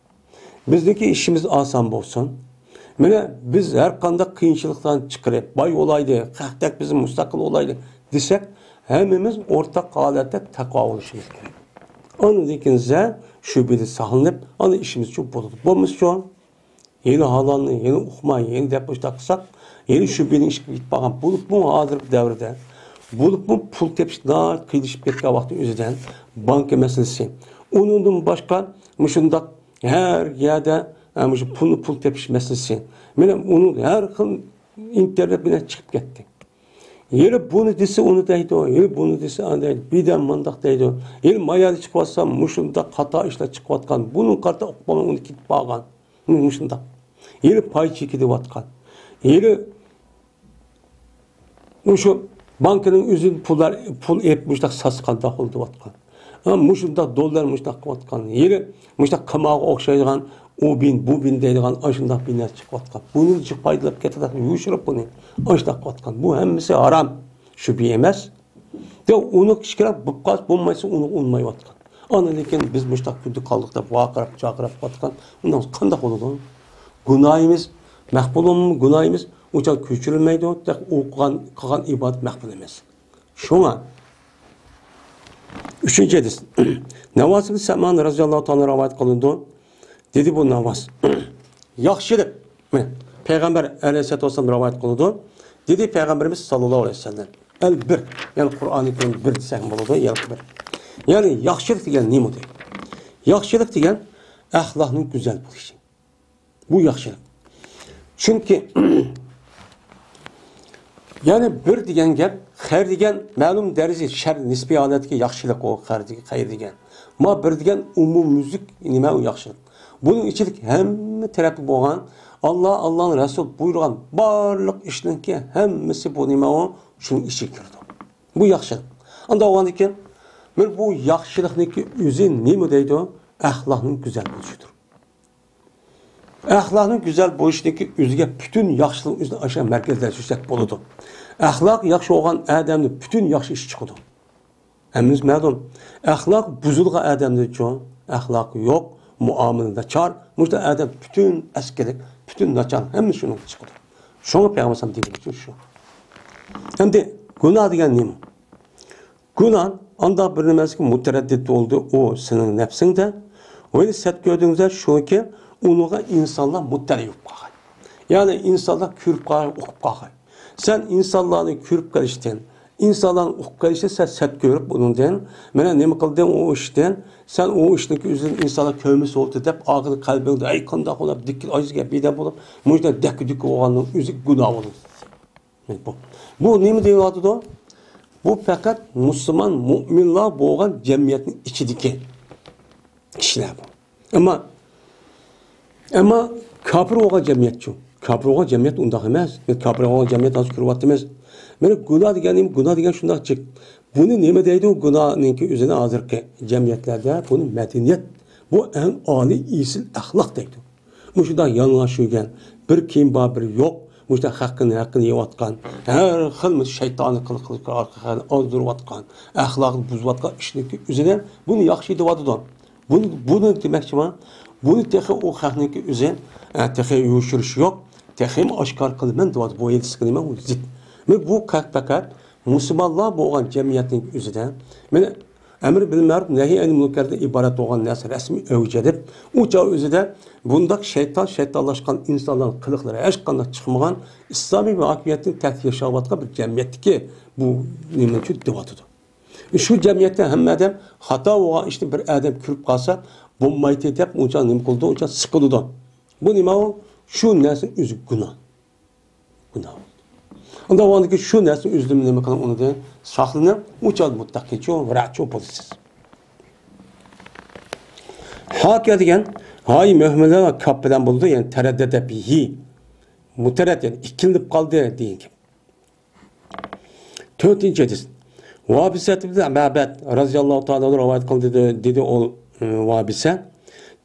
بىزنىڭكى ئىشىمىز ئاسان بولسۇن. مانا، بىز ھەر قانداق قىيىنچىلىقلارنى چىقىرىپ، باي بولايلى، خەقتەك بىز مۇستەقىل بولايلى دېسەك، ھەممىمىز ئورتاق ھالەتتە تەقۋا بولۇشىمىز كېرەك. ئاندىن كېيىن شۈبھىدىن ساقلىنىپ، ئاندىن ئىشىمىزچۇ بولىدۇ. بولمىسىچۇ؟ يەنە ھالالنى يەنە ئۇقماي، يەنە دەپ مۇشۇنداق قىلساق، يەنە شۈبھىنىڭ ئىشىكىگە يېتىپ قالغان. بولۇپمۇ ھازىرقى دەۋردە، بولۇپمۇ پۇل تېپىش ناھايىتى قىيىنلىشىپ كەتكەن ۋاقىتنىڭ ئۆزىدە بانكا مەسىلىسى. ئۇنىڭدىن باشقا مۇشۇنداق ھەر يەردە، ھە، مۇشۇ پۇلنى پۇل تېپىش مەسىلىسى. مانا ئۇنىڭ ھەر خىل ئىنتېرنېت بىلەن چىقىپ كەتتى. ھېلى بۇنى دېسە ئۇنى دەيدۇ، ھېلى بۇنى دېسە ئانى دەيدۇ، بىردەم مۇنداق دەيدۇ. ھېلى مايادا چىقىۋاتسا مۇشۇنداق خاتا ئىشلار چىقىۋاتقان. بۇنىڭغا قارىتا ئۇقۇپ بولماي ئۇنى كېتىپ بارغان. مۇشۇنداق. ھېلى پاي چېكى دەۋاتقان. ھېلى مۇشۇ بانكىنىڭ ئۆزىدىن پۇللار، پۇل ئېلىپ مۇشۇنداق ساتسا قانداق بولىدۇ دەۋاتقان. ھە، مۇشۇنداق دوللار مۇشۇنداق قىلىۋاتقان. يەنە مۇشۇنداق قىمارغا ئوخشايدىغان ئۇ بىن، بۇ بىن دەيدىغان ئاشۇنداق بىنەرسە چىقىۋاتقان. بۇنى جىق پايدىلاپ كېتىۋاتقان، يوشۇرۇپ بۇنى ئاشۇنداق قىلىۋاتقان. بۇ ھەممىسى ھارام. شۇ بىر ئەمەس. دە ئۇنى كىشىلەر بولۇپ قالسا بولمايسا ئۇنى ئۇنىمايۋاتقان. ئانا لېكىن بىز مۇشۇنداق كۈندە قالدۇق دەپ ۋارقىراپ چاقىراپ قالىدىغان. ئۇنداق قانداق بولىدۇ؟ گۇناھىمىز مەقبۇلمۇ؟ گۇناھىمىز ئۇچان كۆچۈرۈلمەيدۇ. دەپ ئوقۇغان، قىلغان ئىبادەت مەقبۇل ئەمەس. شۇڭا ئۈچىنچى ھەدىس. ناۋاس ئىبن سەمان رەزىياللاھۇ تائالا رىۋايەت قىلىنىدۇ. دېدى بۇ ناۋاس. ياخشىلىق. پەيغەمبەر ئەلەيھىسسالاتۇ ۋەسسالام رىۋايەت قىلىدۇ. دېدى پەيغەمبىرىمىز ساللاللاھۇ ئەلەيھى ۋەسەللەم. ئەل بىر. يەنى قۇرئانى كەرىم بىر دېسەك بولىدۇ، يەنى بىر. يەنى ياخشىلىق دېگەن نېمە دەيدۇ؟ ياخشىلىق دېگەن ئەخلاقنىڭ گۈزەل بولۇشى. بۇ ياخشىلىق. چۈنكى يەنى بىر دېگەن گەپ، خەير دېگەن مەلۇم دەرىجە شەر نىسپىي ھالەتتىكى ياخشىلىق ئۇ، خەير دېگەن، خەير دېگەن. ما بىر دېگەن ئومۇميۈزلۈك نېمە ئۇ ياخشىلىق. بۇنىڭ ئىچىدىكى ھەممە تەرەپلىك بولغان، ئاللا، ئاللانىڭ رەسۇلى بۇيرۇغان بارلىق ئىشنىڭكى ھەممىسى بۇ نېمە ئۇ؟ شۇنىڭ ئىچىگە كىرىدۇ. بۇ ياخشىلىق. ئانداق بولغاندىن كېيىن، مانا بۇ ياخشىلىقنىڭكى ئۆزى نېمە دەيدۇ؟ ئەخلاقنىڭ گۈزەل بولۇشىدۇر. ئەخلاقنىڭ گۈزەل بولۇشىدىكى ئۆزىگە پۈتۈن ياخشىلىق ئۆزىنى ئاشۇ مەركەزلەشتۈرسەك بولىدۇ. ئەخلاق ياخشى بولغان ئادەمدىن پۈتۈن ياخشى ئىش چىقىدۇ. ھەممىمىز مەلۇم. ئەخلاق بۇزۇلغان ئادەمدىنچۇ، ئەخلاقى يوق، مۇئامىلە ناچار، مۇشۇنداق ئادەم پۈتۈن ئەسكىلىك، پۈتۈن ناچار، ھەممە شۇنىڭ چىقىدۇ. شۇڭا پەيغەمبەر ئەلەيھىسسالام دېگەنچۇ شۇ. ئەمدى گۇناھ دېگەن نېمە؟ گۇناھ ئانداق بىر نېمىسىگە مۇتەرەددىت بولدى، ئۇ سېنىڭ نەپسىڭدە. ۋە سەت كۆردۈڭزە شۇكى، ئۇنىڭغا ئىنسانلار مۇتتەلە بولۇپ قالغان. يەنى ئىنسانلار كۆرۈپ قالغان، ئۇقۇپ قالغان. سەن ئىنسانلارنى كۆرۈپ قېلىشتىن، ئىنسانلارنى ئۇقۇپ قېلىشتىن سەن سەت كۆرۈپ ئۇنىڭدىن، مانا نېمە قىلدىڭ ئۇ ئىشتىن، سەن ئۇ ئىشنىڭ ئۆزىدىن ئىنسانلار كۆرمىسە بولدى دەپ، ئاخىرى قەلبىڭدە، ئەي قانداق بولۇپ، دىككىل ئاجىزگە بىدە بولۇپ، مۇشۇنداق دەككە-دۈككە بولغاننىڭ ئۆزى گۇناھ بولىدۇ. بۇ، بۇ نېمە دەيۋاتىدۇ؟ بۇ پەقەت مۇسۇلمان، مۇئمىنلار بولغان جەمئىيەتنىڭ ئىچىدىكى كىشىلەر بۇ. ئەمما، ئەمما كاپىر بولغان جەمئىيەتچۇ؟ كاپىر بولغان جەمئىيەت ئۇنداق ئەمەس. بىز كاپىر بولغان جەمئىيەت ھازىر كۆرۈۋاتىمىز. مانا گۇناھ دېگەن نېمە؟ گۇناھ دېگەن شۇنداق جىق. بۇنى نېمە دەيدۇ؟ گۇناھنىڭكى ئۆزىنى ھازىرقى جەمئىيەتلەردە بۇنى مەدەنىيەت، بۇ ئەڭ ئالىي ئېسىل ئەخلاق دەيدۇ. مۇشۇنداق يالىڭاچ يۈرگەن، بىر كىيىم بار، بىر يوق، مۇشۇنداق ھەققىنى، ھەققىنى يەۋاتقان، ھەر خىل شەيتانىي قىلىق قىلىپ ئارقا خەقنى ئازدۇرۇۋاتقان، ئەخلاقنى بۇزۇۋاتقان ئىشنىڭكى ئۆزىدىن بۇنى ياخشى دەۋاتىدۇ. بۇنى، بۇنى دېمەكچىمەن، بۇنى تېخى ئۇ خەقنىڭكى ئۆزى، ئە، تېخى يوشۇرۇشى يوق، تېخىمۇ ئاشكارا قىلىمەن دەۋاتىدۇ. بۇ ھەدىسكە نېمە ئۇ زىت. مانا بۇ پەقەت مۇسۇلمانلار بولغان جەمئىيەتنىڭ ئۆزىدە، مانا ئەمر بىل مەرۇپ، نەھى ئەنىل مۇنكەردىن ئىبارەت بولغان نەرسە رەسمىي ئەۋج ئېلىپ، ئۇ چاغ ئۆزىدە بۇنداق شەيتان، شەيتانلاشقان ئىنسانلارنىڭ قىلىقلىرى ھېچقانداق چىقمىغان، ئىسلامىي ھاكىمىيەتنىڭ تەھت ياشاۋاتقان بىر جەمئىيەتتىكى بۇ نېمە ئۈچۈن دەۋاتىدۇ. شۇ جەمئىيەتتە ھەممە ئادەم خاتا بولغان ئىشنى بىر ئادەم كۆرۈپ قالسا بولمايتتى دەپ ئۇنچە نېمە قىلىدۇ، ئۇنچە سىقىلىدۇ. بۇ نېمە ئۇ؟ شۇ نەرسە ئۆزى گۇناھ. گۇناھ. ئۇنداق بولغاندىكىن شۇ نەرسىنى ئۆزىدىن نېمە قىلىڭ، ئۇنىڭدىن ساقلىنىڭ. ئۇ چاغدا مۇتتەقىچۇ، ۋەرەچۇ بولىسىز. ھاكا دېگەن ھاي مۆھمىلە كاپ بىلەن بولىدۇ، يەنى تەرەددەدە بىھى. مۇتەرەد، يەنى ئىككىلىنىپ قالدى دېگەن گەپ. تۆتىنچى ھەدىس. ۋابىسە ئىبن مەبەد رەزىياللاھۇ تائالا ئەنھۇ رىۋايەت قىلدى، دېدى ئۇ، ئى، ۋابىسە.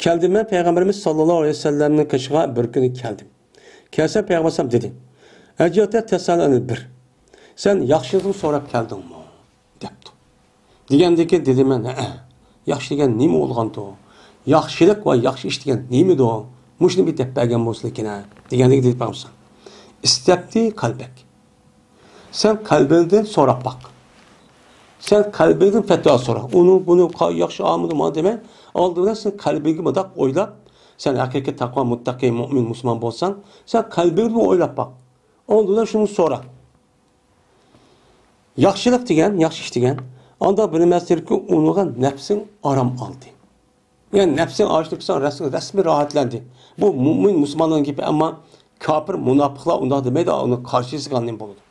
كەلدىم مەن پەيغەمبىرىمىز ساللاللاھۇ ئەلەيھى ۋەسەللەمنىڭ قېشىغا بىر كۈنى كەلدىم. كەلسەم پەيغەمبەر ئەلەيھىسسالام دېدى، ئەجىئتە تەسئەلۇ ئەنىل بىر. سەن ياخشىلىقنى سوراپ كەلدىڭمۇ؟ دەپتۇ. دېگەندىن كېيىن دېدىم مەن، ھەئە. ياخشى دېگەن نېمە بولغاندۇ؟ ياخشىلىق ۋە ياخشى ئىش دېگەن نېمىدۇ؟ مۇشۇنى بىر دەپ بەرگەن بولسىلىكىنە، دېگەندىن كېيىن دېدى پەيغەمبەر ئەلەيھىسسالام، ئىستەپتى قەلبەك. سەن قەلبىڭدىن سوراپ باق. سەن قەلبىڭدىن پەتىۋا سورا. ئۇنى، بۇنى، قا-، ياخشى ئامىدى مانا دېمەي، ئالدى بىلەن سەن قەلبىڭگە مۇنداق ئويلاپ، سەن ھەقىقىي تەقۋا، مۇتتەقىي، مۇئمىن، مۇسۇلمان بولساڭ، سەن قەلبىڭدىن ئويلاپ باق. ئالدى بىلەن شۇنى سورا. ياخشىلىق دېگەن، ياخشى ئىش دېگەن، ئانداق بىر نېمە ئىكەنكى، ئۇنىڭغا نەپسىڭ ئارام ئالدى. يەنى نەپسىڭ ئاشۇنى قىلساڭ، رەس-، رەسمىي راھەتلەندى. بۇ مۇئمىن مۇسۇلماننىڭ گېپى، ئەمما كاپىر، مۇناپىقلار ئۇنداق دېمەيدۇ، ئۇنىڭ قارشىسى قىلغان نېمە بولىدۇ.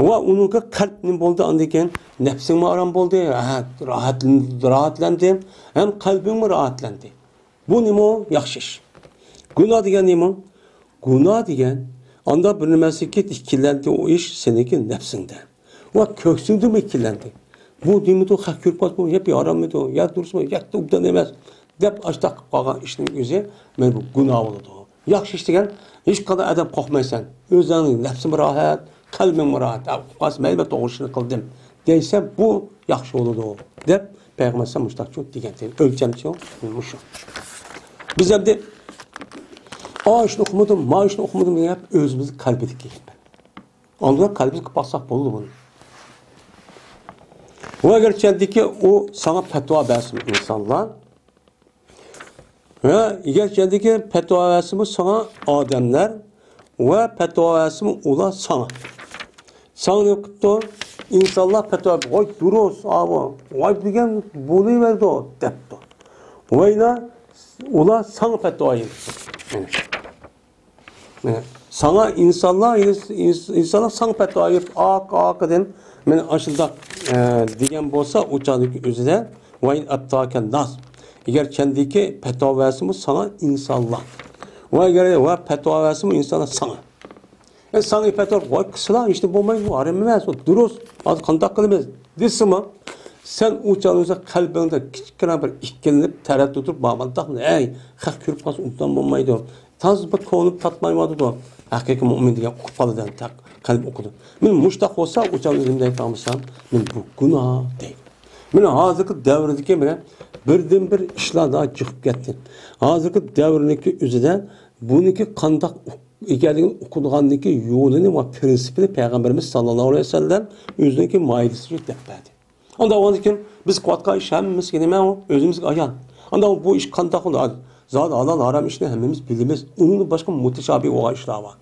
ۋە ئۇنىڭغا قەلب نېمە بولدى؟ ئاندىن كېيىن نەپسىڭمۇ ئارام بولدى، ھە، راھەتلىن-، راھەتلەندى، ھەم قەلبىڭمۇ راھەتلەندى. بۇ نېمە ئۇ؟ ياخشى ئىش. گۇناھ دېگەن نېمە ئۇ؟ گۇناھ دېگەن، ئانداق بىر نېمە ئىكەنكى، ئىككىلەندى ئۇ ئىش سېنىڭكى نەپسىڭدە. ۋە كۆكسۈڭدىمۇ ئىككىلەندى. بۇ دېمىدۇ، خەق كۆرۈپ قالسا، بۇ ياپيارامىدۇ، يا دۇرۇسمۇ، يا ئوبدان ئەمەس، دەپ ئاشۇنداق قىلىپ قالغان ئىشنىڭ ئۆزى مانا بۇ گۇناھ بولىدۇ. ياخشى ئىش دېگەن، ھېچقانداق ئادەم قورقمايسەن. ئۆزۈڭنىڭ نەپسىڭمۇ راھەت، قەلبىڭمۇ راھەت. ھە، ئۇققاس، مەن بىر توغرا ئىشنى قىلدىم دەيسەن، بۇ ياخشى بولىدۇ، دەپ پەيغەمبەر ئەلەيھىسسالام مۇشۇنداق دېگەن. ئۆلچەمچۇ مۇشۇ. بىز ئەمدى ئاشۇنى ئوقۇمىدىم، مانا شۇنى ئوقۇمىدىم دېگەن گەپ ئۆزىمىزنىڭ قەلبىدىكى گەپ. ئاندىن قەلبىمىزگە قىلىپ باقساق بولىدۇ بۇنى. ۋە ئەگەر چەندىكى ئۇ ساڭا پەتىۋا بەرسىمۇ ئىنسانلار، ۋە ئەگەر چەندىكى پەتىۋا بەرسىمۇ ساڭا ئادەملەر، ۋە پەتىۋا بەرسىمۇ ئۇلار ساڭا. ساڭا نېمە قىپتۇ؟ ئىنسانلار پەتىۋا، ۋاي دۇرۇس، ئاۋۇ، ۋاي دېگەن بولۇۋېرىدۇ، دەپتۇ. ۋەيلا ئۇلار ساڭا پەتىۋا بېرىپتۇ. مانا. مانا، ساڭا ئىنسانلار، ئىنس-، ئىنس-، ئىنسانلار ساڭا پەتىۋا بېرىپ، ئاق، ئاقىدىن، مانا ئاشۇنداق، ئە، دېگەن بولسا، ئۇ چاغدىكى ئۆزىدە، ۋەئىن ئەپتاكەن ناس. ئەگەر چەندىكى پەتىۋا بەرسىمۇ ساڭا ئىنسانلار. ۋە ئەگەر، ۋە پەتىۋا بەرسىمۇ ئىنسانلار ساڭا. ئە، ساڭا پەتىۋا، ۋاي قىلسىلا، ھېچنېمە بولمايدۇ، ھارام ئەمەس، ئۇ دۇرۇس، ھازىر قانداق قىلىمىز؟ دېسىمۇ، سەن ئۇ چاغدا قەلبىڭدە كىچىككىنە بىر ئىككىلىنىپ، تەرەددۇت تۇرۇپ، بارمامداقمۇ؟ ئەي، خەق كۆرۈپ قالسا ئوبدان بولمايدۇ. تازا بىر كۆڭلۈم تارتمايۋاتىدۇ. ھەقىقىي مۆمىن دېگەن ئۇقۇپ قالىدۇ، قەلب ئۇقىدۇ. مانا مۇشۇنداق بولسا، ئۇ چاغدا ئۆزۈم دەيدىغان بولسام، مانا بۇ گۇناھ دەيدۇ. مانا ھازىرقى دەۋردىكى مانا بىردىنبىر ئىشلار دا جىقىپ كەتتى. ھازىرقى دەۋرنىڭكى ئۆزىدە بۇنىڭكى قانداق ئۇق-، ئىگەلىكىنى ئۇقىدىغانلىكى يولىنى ۋە پىرىنسىپىنى پەيغەمبىرىمىز ساللاللاھۇ ئەلەيھى ۋەسەللەم ئۆزىنىڭكى مائىدىسىگە دەپ بەردى. ئانداق بولغاندىن كېيىن بىز قىلىۋاتقان ئىش ھەممىسىگە نېمە ئۇ؟ ئۆزىمىزگە ئايان. ئانداق بۇ ئىش قانداق بولىدۇ؟ زادى ھالال ھارام ئىشنى ھەممىمىز بىلىمىز. ئۇنىڭدىن باشقا مۇتەشابىھ بولغان ئىشلار بار.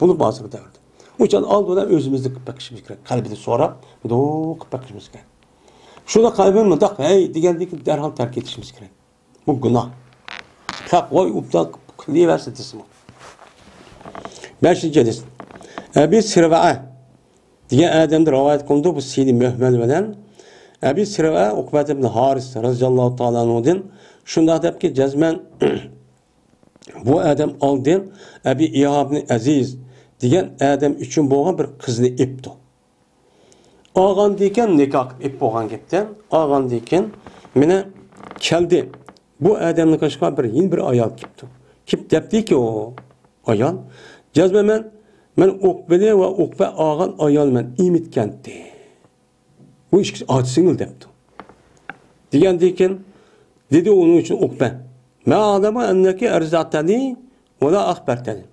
بولۇپ ھازىرقى دەۋردە. ئۇ چاغدا ئالدى بىلەن ئۆزىمىزنى قىلىپ بېقىشىمىز كېرەك. قەلبىدىن سوراپ، مۇنداق قىلىپ بېقىشىمىز كېرەك. شۇنداق قەلبىنى مۇنداق، ھەي دېگەندىن كېيىن دەرھال تەرك ئېتىشىمىز كېرەك. بۇ گۇناھ. خەق ۋاي ئوبدان قىلىۋەرسە دېسىمۇ. بەشىنچى ھەدىس. ئەبى سىرۋەئە دېگەن ئادەمدىن رىۋايەت قىلىنىدۇ، بۇ سىيىنى مۆھمەل بىلەن. ئەبى سىرۋەئە ئۇقبەت ئىبن ھارىس رەزىياللاھۇ تائالا ئەنھۇدىن شۇنداق دەپكى، جەزمەن بۇ ئادەم ئالدى ئەبى ئىھابنى ئەزىز دېگەن ئادەم ئۈچۈن بولغان بىر قىزنى ئېپتۇ. ئالغاندىكىن، نىكاھ قىلىپ ئېلىپ بولغان گەپتىن، ئالغاندىكىن مانا كەلدى. بۇ ئادەمنىڭ قېشىغا بىر، يەنە بىر ئايال كېلىپتۇ. كېلىپ دەپتىكى ئۇ ئايال، جەزمەن مەن، مەن ئۇقبىنى ۋە ئۇقبە ئالغان ئايال مەن ئېمىتكەنتى. بۇ ئىككىسى ئاچا سىڭىل دەپتۇ. دېگەندىكىن، دېدى ئۇنىڭ ئۈچۈن ئۇقبە، ما ئەلەمۇ ئەننەكى ئەرزەتەنى ۋەلا ئەخبەرتەنى.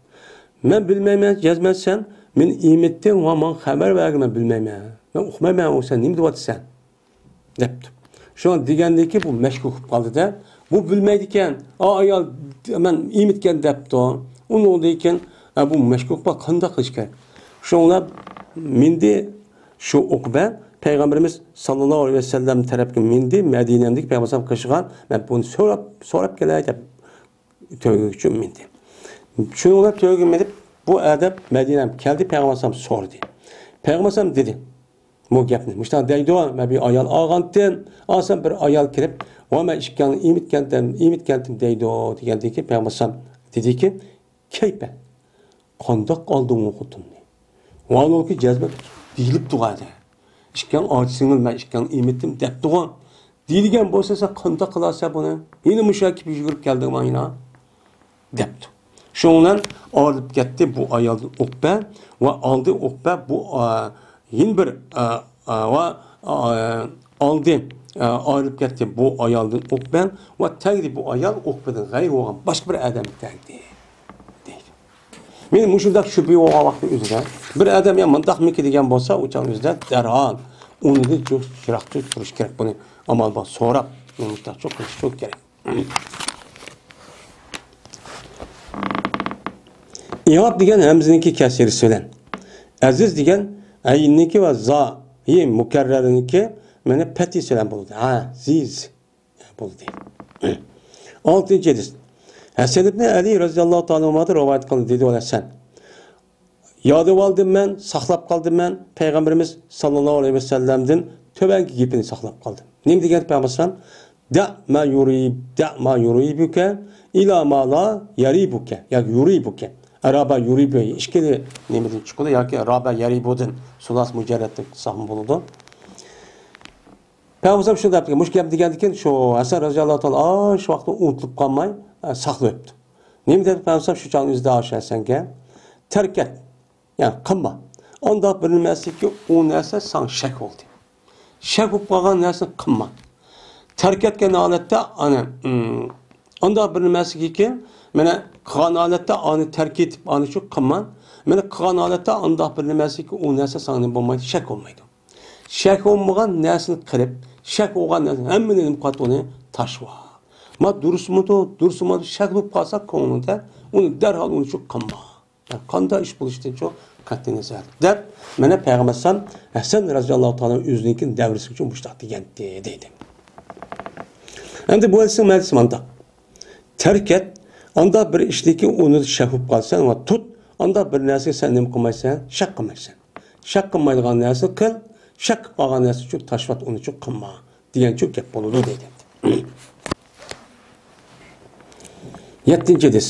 مەن بىلمەيمەن، جەزمەن سەن مېنى ئېمىتتىڭ ۋە ماڭا خەۋەر بەرگىن، مەن بىلمەيمەن. مەن ئۇقمايمەن، ئۇ سەن نېمە دەۋاتىسەن؟ دەپتۇ. شۇڭا دېگەندىكى بۇ مەشكۇك بولۇپ قالدى-دە. بۇ بىلمەيدىكەن، ئا، ئايال مەن ئېمىتكەن دەپتۇ. ئۇنىڭدىن كېيىن، ئا، بۇ مەشكۇك بولۇپ قانداق قىلىش كېرەك؟ شۇڭا مىندى شۇ ئۇقبە پەيغەمبىرىمىز ساللاللاھۇ ئەلەيھى ۋەسەللەم تەرەپكە مىندى، مەدىنەمدىكى پەيغەمبەر قېشىغا، مەن بۇنى سوراپ، سوراپ كېلەي دەپ تۆگە ئۈچۈن مىندى. شۇنىڭ بىلەن تۆگە مىنىپ، بۇ ئادەم مەدىنەگە كەلدى، پەيغەمبەر ئەلەيھىسسالام سورىدى. پەيغەمبەر ئەلەيھىسسالام دېدى، بۇ گەپنى، مۇشۇنداق دەيدۇ، مەن بىر ئايال ئالغانتىم، ئالسام بىر ئايال كىرىپ، ۋە مەن ئىككىڭنى ئېمىتكەنتىم، ئېمىتكەنتىم دەيدۇ، دېگەندىكىن پەيغەمبەر ئەلەيھىسسالام دېدىكى، كەيپە، قانداق ئالدىڭ ئۇ خوتۇننى؟ ۋالۇكى جەزمە دېيىلىپتۇ غادە. ئىككىڭ ئاچا سىڭىل، مەن ئىككىڭنى ئېمىتتىم دەپتىغۇ. دېيىلگەن بولسا سەن قانداق قىلارسەن بۇنى؟ يەنە مۇشۇ يەرگە كېلىپ يۈگۈرۈپ كەلدىڭ مانا دەپتۇ. شۇنىڭ بىلەن ئايرىلىپ كەتتى بۇ ئايالدىن ئۇقبە ۋە ئالدى ئۇقبە بۇ، ئا، يەنە بىر، ئا، ئا، ۋە، ئا، ئالدى، ئا، ئايرىلىپ كەتتى بۇ ئايالدىن ئۇقبە ۋە تەگدى بۇ ئايال ئۇقبىدىن غەيرى بولغان باشقا بىر ئادەمگە تەگدى. دەيدۇ. مېنىڭ مۇشۇنداق شۈبھە بولغان ۋاقىتنىڭ ئۆزىدە، بىر ئادەم يا مۇنداقمىكى دېگەن بولسا، ئۇ چاغنىڭ ئۆزىدە دەرھال ئۇنىڭدىن يىراقتا تۇرۇش كېرەك. بۇنى ئامال بار سوراپ، مۇنداقچە قىلىش كېرەك. ئىھاب دېگەن ھەمزىنىڭكى كەسرىسى بىلەن، ئەزىز دېگەن ئەيننىڭكى ۋە زايى مۇكەررەرنىڭكى مانا پەتھىسى بىلەن بولىدۇ. ئەزىز. بولدى. ئالتىنچى ھەدىس. ھەسەن ئىبنى ئەلى رەزىياللاھۇ تائالا ئەنھۇدىن رىۋايەت قىلدى، دېدى، ئۇ ھەسەن. يادىۋالدىم مەن، ساقلاپ قالدىم مەن، پەيغەمبىرىمىز ساللاللاھۇ ئەلەيھى ۋەسەللەمدىن تۆۋەنكى گېپىنى ساقلاپ قالدىم. نېمە دېگەن پەيغەمبەر ئەلەيھىسسالام؟ دەئ ما يۇرىب-، دەئ ما يۇرىبۇكە ئىلا ما لا يەرىبۇكە ياكى يۇرىبۇكە. رابە يۇرىبۇ ئىككىلا نېمىدىن چىقىدۇ ياكى رابە يەرىبۇدىن سۇلاسى مۇجەررەتتىن قىلساقمۇ بولىدۇ. پەيغەمبەر شۇنداق دەپتىكەن، مۇشۇ گەپنى دېگەندىن كېيىن شۇ ھەسەن رەزىياللاھۇ تائالا ئاشۇ ۋاقىتتا ئۇنتۇلۇپ قالماي، ئە، ساقلىۋەپتۇ. نېمە دەپ پەيغەمبەر شۇ چاغنى ئۆزىدە ئاشۇ ھەسەنگە؟ تەركەت، يەنى قىلما. ئانداق بىر نېمەسىكى، ئۇ نەرسە ساڭا شەك بولدى. شەك بولۇپ قالغان نەرسىنى قىلما. تەرك ئەتكەن ھالەتتە ئانا، ئانداق بىر نېمەسىكى، مانا قىلغان ھالەتتە ئانى تەرك ئېتىپ، ئانى شۇ قىلما. مانا قىلغان ھالەتتە ئانداق بىر نېمەسىكى، ئۇ نەرسە ساڭا نېمە بولمايدۇ، شەك بولمايدۇ. شەك بولمىغان نەرسىنى قىلىپ، شەك بولغان نەرسە ھەممىنى نېمە قىلىۋەت، ئۇنى تاشلا. ما دۇرۇسمىدۇ، دۇرۇسمىدۇ، شەك بولۇپ قالسا كۆڭلۈڭدە، ئۇنى دەرھال ئۇنى شۇ قىلما. قانداق ئىش بولۇشىدىن شۇ قەتئىي نەزەر دەپ، مانا پەيغەمبەر ئەلەيھىسسالام ھەسەن رەزىياللاھۇ تائالا ئۆزىنىڭكى دەۋرىسى ئۈچۈن مۇشۇنداق دېگەنتى دەيدۇ. ئەمدى بۇ ھەدىسنىڭ مەنىسى مانداق. تەرك ئەت، ئانداق بىر ئىشنىكى ئۇنى شەك بولۇپ قالسەن ۋە تۇت، ئانداق بىر نەرسىگە سەن نېمە قىلمايسەن؟ شەك قىلمايسەن. شەك قىلمايدىغان نەرسىنى قىل، شەك قىلىپ قالغان نەرسە ئۈچۈن تاشلاپ ئۇنى قىلما. دېگەنچۇ گەپ بولىدۇ دېگەن. يەتتىنچى ھەدىس.